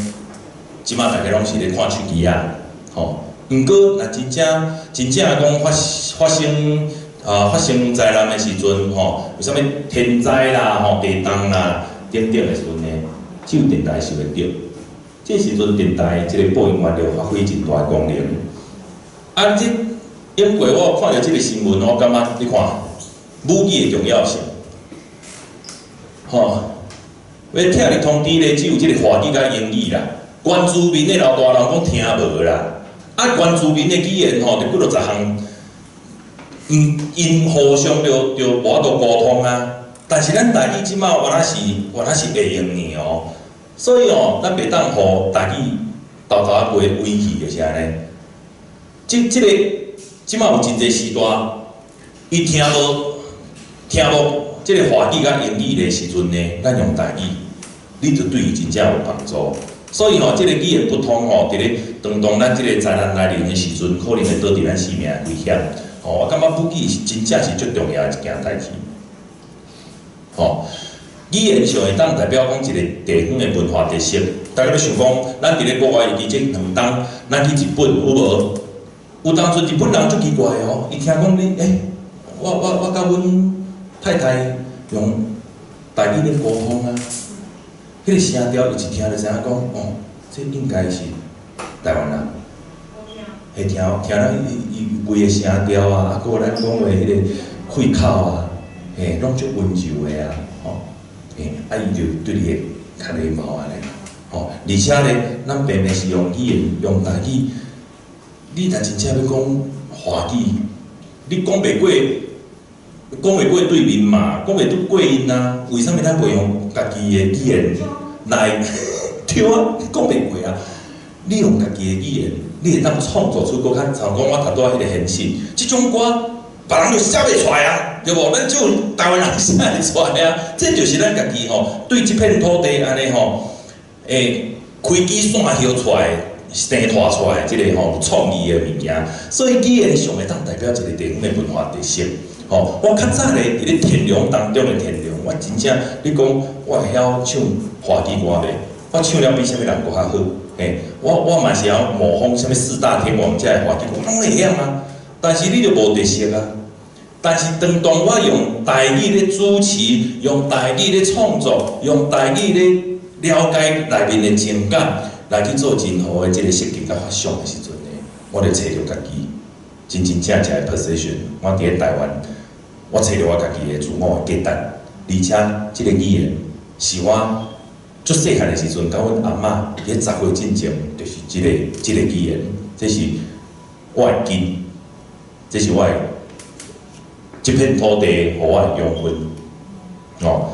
S3: 這擺大家攏是咧看手機啊，吼，毋過若真正真正講發生啊，發生災難的時陣，吼，有啥物天災啦、吼地動啦等等的時陣呢，只有電台收會著。這時陣電台這個播音員就發揮真大的功能。啊，這英國我看著這個新聞，我感覺你看母語的重要性，吼，欲拆日通知咧，只有這個華語佮英語啦。原住民的老大人講聽無啦，啊，原住民的語言吼，就幾落十項。𪜶互相就無法度溝通啊。但是咱台語這擺原來是會用的哦，所以哦，咱袂當予台語沓沓仔規個毀去，就是按呢。這個這擺有真濟時代，伊聽無這個華語佮英語的時陣呢，咱用台語，你就對伊真正有幫助。所以吼，這個語言不通吼，佇咧當咱這個災難來臨的時陣，可能會導致咱性命的危險。吼，我感覺母語是真正是足重要的一件代誌。吼，語言上會當代表講一個地方的文化特色。大家欲想講，咱佇咧國外，尤其這兩冬，咱去日本有無？有當陣日本人足奇怪的哦，伊聽講你，欸，我佮阮太太用台語咧溝通啊，彼個聲調伊一聽就知影講，哦，這應該是台灣人。會聽聽咱伊伊規個聲調啊，啊，閣有咱講話彼個氣口啊，嘿，攏足溫柔的啊，吼，嘿，啊伊就對你會較禮貌按呢，吼，而且咧，咱平平是用語言用台語，你若真正欲講華語，你講袂過，講袂過對面嘛，講袂拄過𪜶啊，為啥物咱袂用家己的語言來？對啊，你講袂過啊，你用家己的語言，你會當創作出閣較，像講我頭拄仔彼個現實，這種歌別人就寫袂出來啊，對無？咱只有台灣人寫會出來啊，這就是咱家己吼，對這片土地按呢吼，欸，開枝散葉出來，生拖出來這個吼創意的物件，所以語言上會當代表一個地方的文化特色。吼，我較早咧佇咧天龍當中的天龍，我真正你講我會曉唱華語歌袂？我唱了比啥物人閣較好？嘿，我嘛是曉模仿啥物四大天王這个華語歌，攏會曉啊。但是你就無特色啊。但是當我用台語咧主持，用台語咧創作，用台語咧了解內面的情感，來去做任何的這個設計佮發想的時陣呢，我就揣著家己真真正正的 position。我佇咧台灣，我揣著我家己的自我的價值，而且這個語言是我足細漢的時陣，佮阮阿嬤佇咧10歲進前，就是這個語言，這是我的根，這是我的這片土地予我的養分，哦，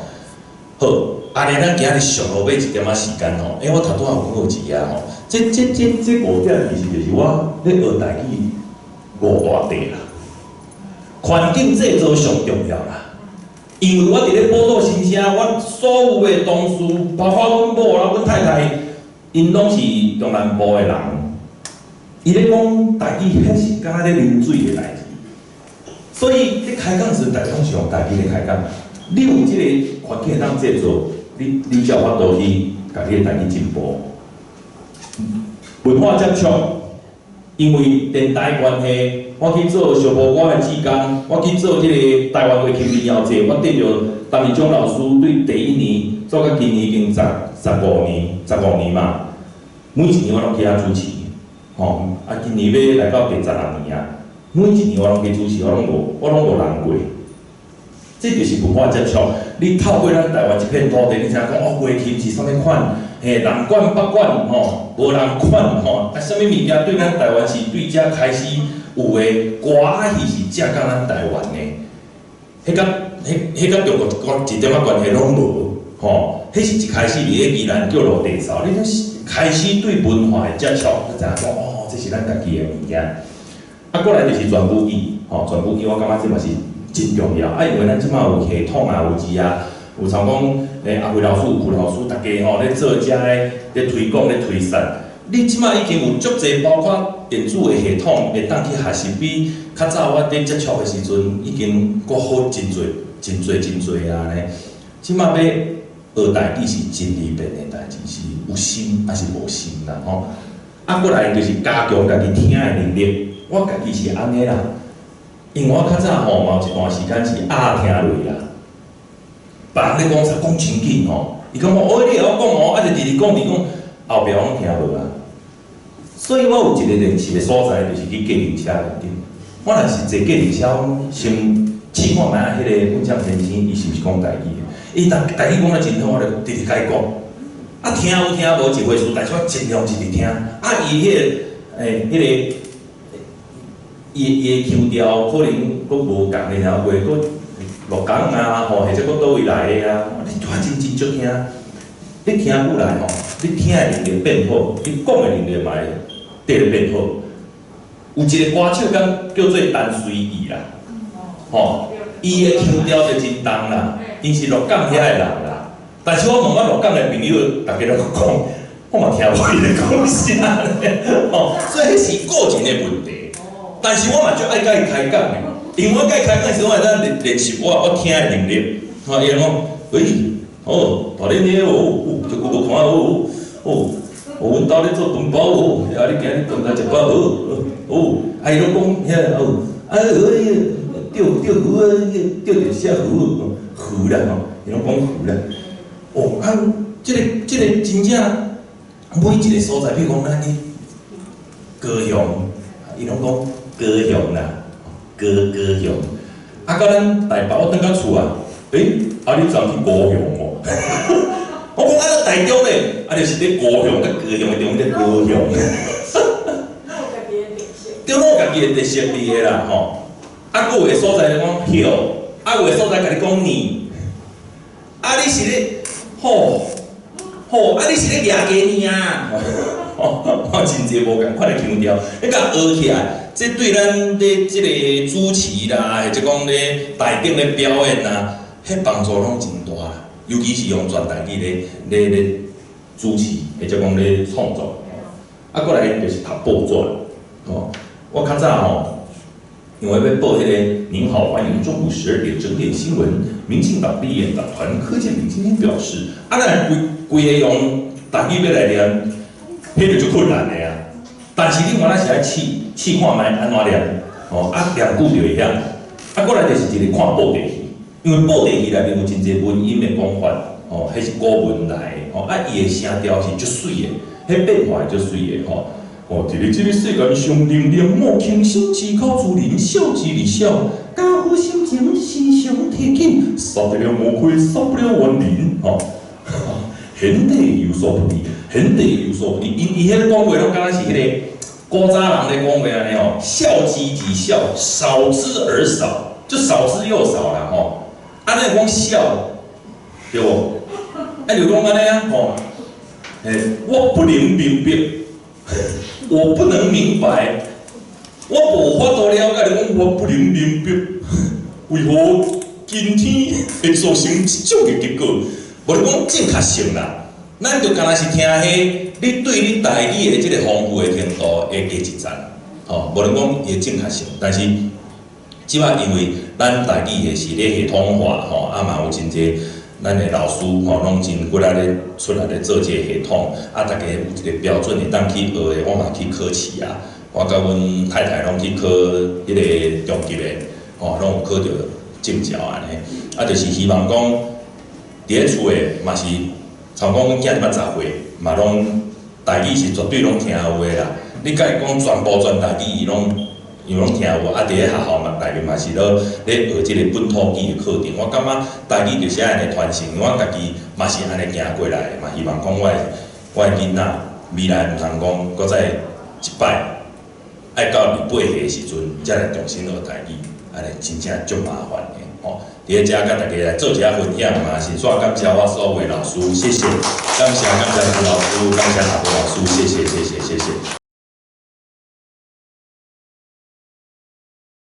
S3: 好，按呢，咱今日上落尾一點仔時間吼，欸，我頭拄仔有講過一頁吼，這五點其實就是我咧學台語五大塊啦。環境製造上重要啦，因為我佇咧寶島新社，我所有的同事，包括阮某啦、阮太太，𪜶攏是中南部的人，伊咧講台語，彼是敢若咧啉水的代誌。所以咧開講時陣，大家攏是用台語咧開講。你有這個環境會當製造，你才有法度去共你的台語進步。文化接觸，因為電台關係，我去做小波歌的志工，我去做這个台灣月琴民謠節，我得著陳義忠老師對第一年做到今年已經十五年，十五年嘛，每一年我攏去遐主持，吼，啊，今年欲來到第16年啊，每一年我攏去主持，我攏無人過。這就是文化接觸。你透過咱台灣這片土地，你知影講哦，月琴是啥物款？嘿，南管北管吼，無仝款吼。啊，啥物物件對咱台灣是對遮開始有的歌仔戲是正甲咱台灣的，彼佮中國一點仔關係攏無吼。彼是一開始佇咧宜蘭叫落地掃，你開始對文化的接觸，你知影講哦，這是咱家己的物件。啊，過來就是全語語，吼，全語語我感覺這嘛是真重要。啊，因為咱這馬有系統啊，有字啊，有像講，阿輝老師、有傅老師，逐家吼咧做遮个咧推廣、咧推廣。你這馬已經有足濟，包括電子的系統會當去學習，比較早我佇接觸的時陣已經閣好真濟、真濟、真濟啊呢。這馬欲學台語是真利便的代誌，是有心抑是無心啦吼。啊，過來就是加強家己聽的能力。我家己是按呢啦，因為我較早吼嘛有一段時間是鴨聽落啦，別人咧講啥講真緊吼，伊感覺哦你會曉講哦，啊就直直講直講，後壁攏聽無啊。所以我有一個練習的所在，就是去計程車內頂。我若是坐計程車，我先試看覓仔彼个阮蔣先生，伊是毋是講台語的？伊逐台語講得真好，我就直直共伊講。啊，聽有聽無一回事，但是我盡量一直聽。啊，伊彼个欸，彼个，伊伊的腔調可能閣無仝的爾話，閣鹿港啊，吼，或者閣佗位來的啊，你拄仔真真足聽。你聽久來吼，你聽的能力變好，你講的能力嘛會綴咧變好。有一个歌手講叫做陳隨意啦，吼，伊的腔調就真重啦，伊是鹿港遐的人啦。但是我問我鹿港的朋友，逐家攏講，我嘛聽無伊咧講啥咧，吼，所以彼是個人的問題。但是我嘛足愛佮伊開講的，因為我佮伊開講的時陣，我會當練練習我聽的能力。吼，伊會講，喂，哦，大恁咧哦，哦，這久無看哦，哦，哦，阮兜咧做飯包哦，啊，你今日轉來食飽哦，哦，啊，伊攏講遐哦，啊，釣釣魚啊，釣著啥魚？魚啦吼，伊攏講魚啦。哦，啊，這个真正每一個所在，比如講咱去高雄，伊攏講高雄啦，高雄。啊，到咱台北，我轉到厝啊，欸，啊，你昨去高雄哦？我講啊，台中咧，啊，就是佇高雄佮高雄的中間高雄。對，攏有家己的特色佇个啦，吼。啊，閣有的所在就講曉，啊，有的所在共你講呢。啊，你是咧，吼吼，啊，你是咧蜈雞呢啊？吼，真濟無仝款的腔調，你共學起來，這對咱咧這个主持啦，或者講咧台頂咧表演啊，彼幫助攏真大啦。尤其是用全台語咧主持，或者講咧創作。啊，過來就是讀報紙，吼，我較早吼，因為欲報彼个您好，歡迎中午12點整點新聞，民進黨立院黨團柯建銘今天表示，啊，咱規規个用台語欲來念，彼就足困難的啊。但是你原來是愛試試看覓按怎念，吼，啊念久就會曉。啊，過來就是一个看布袋戲，因為布袋戲內面有真濟文音的講法，吼，彼是古文來的，吼，啊，伊的聲調是足媠的，彼變化足媠的，吼。哦，佇咧這个世間上，能能莫輕心，只靠自人，孝之而孝，家父心情時常提緊，殺得了魔鬼，殺不了亡靈，吼。賢者有所不知，賢者有所不知，𪜶伊彼个講話攏敢若是彼个古早人咧講話按呢吼，孝之而孝，少之而少，就少之又少啦吼。啊，咱講孝，對無？啊，就講按呢啊吼，欸，我不能明白，我不能明白，我無法度了解。你講我不能明白，為何今天會造成這種的結果？無你講正確性啦，咱就敢若是聽彼，你對你台語的這個豐富的程度會加一層，吼，無論講伊的正確性，但是這擺因為咱台語的是咧系統化，吼，啊嘛有真濟咱的老師吼，攏真骨力咧出來咧做這個系統，啊，逐家有一個標準會當去學的，我嘛去考試啊，我佮阮太太攏去考彼个中級的，吼，攏有考著證照按呢。啊，就是希望講，佇咧厝的嘛是，像講阮囝這擺10歲，嘛攏台語是絕對攏聽有的啦。你共伊講全部全台語，伊攏聽有。啊，佇咧學校嘛，內面嘛是咧學這个本土語的課程。我感覺台語就是按呢傳承，我家己嘛是按呢行過來的，嘛希望講我的囡仔未來毋通講閣再一擺愛到28歲的時陣，才來重新學台語，按呢真正足麻煩的吼。佇咧遮佮大家來做一下分享嘛，先煞感謝我所有的老師，謝謝，感謝感謝吳老師，感謝阿伯老師，謝謝謝謝謝謝。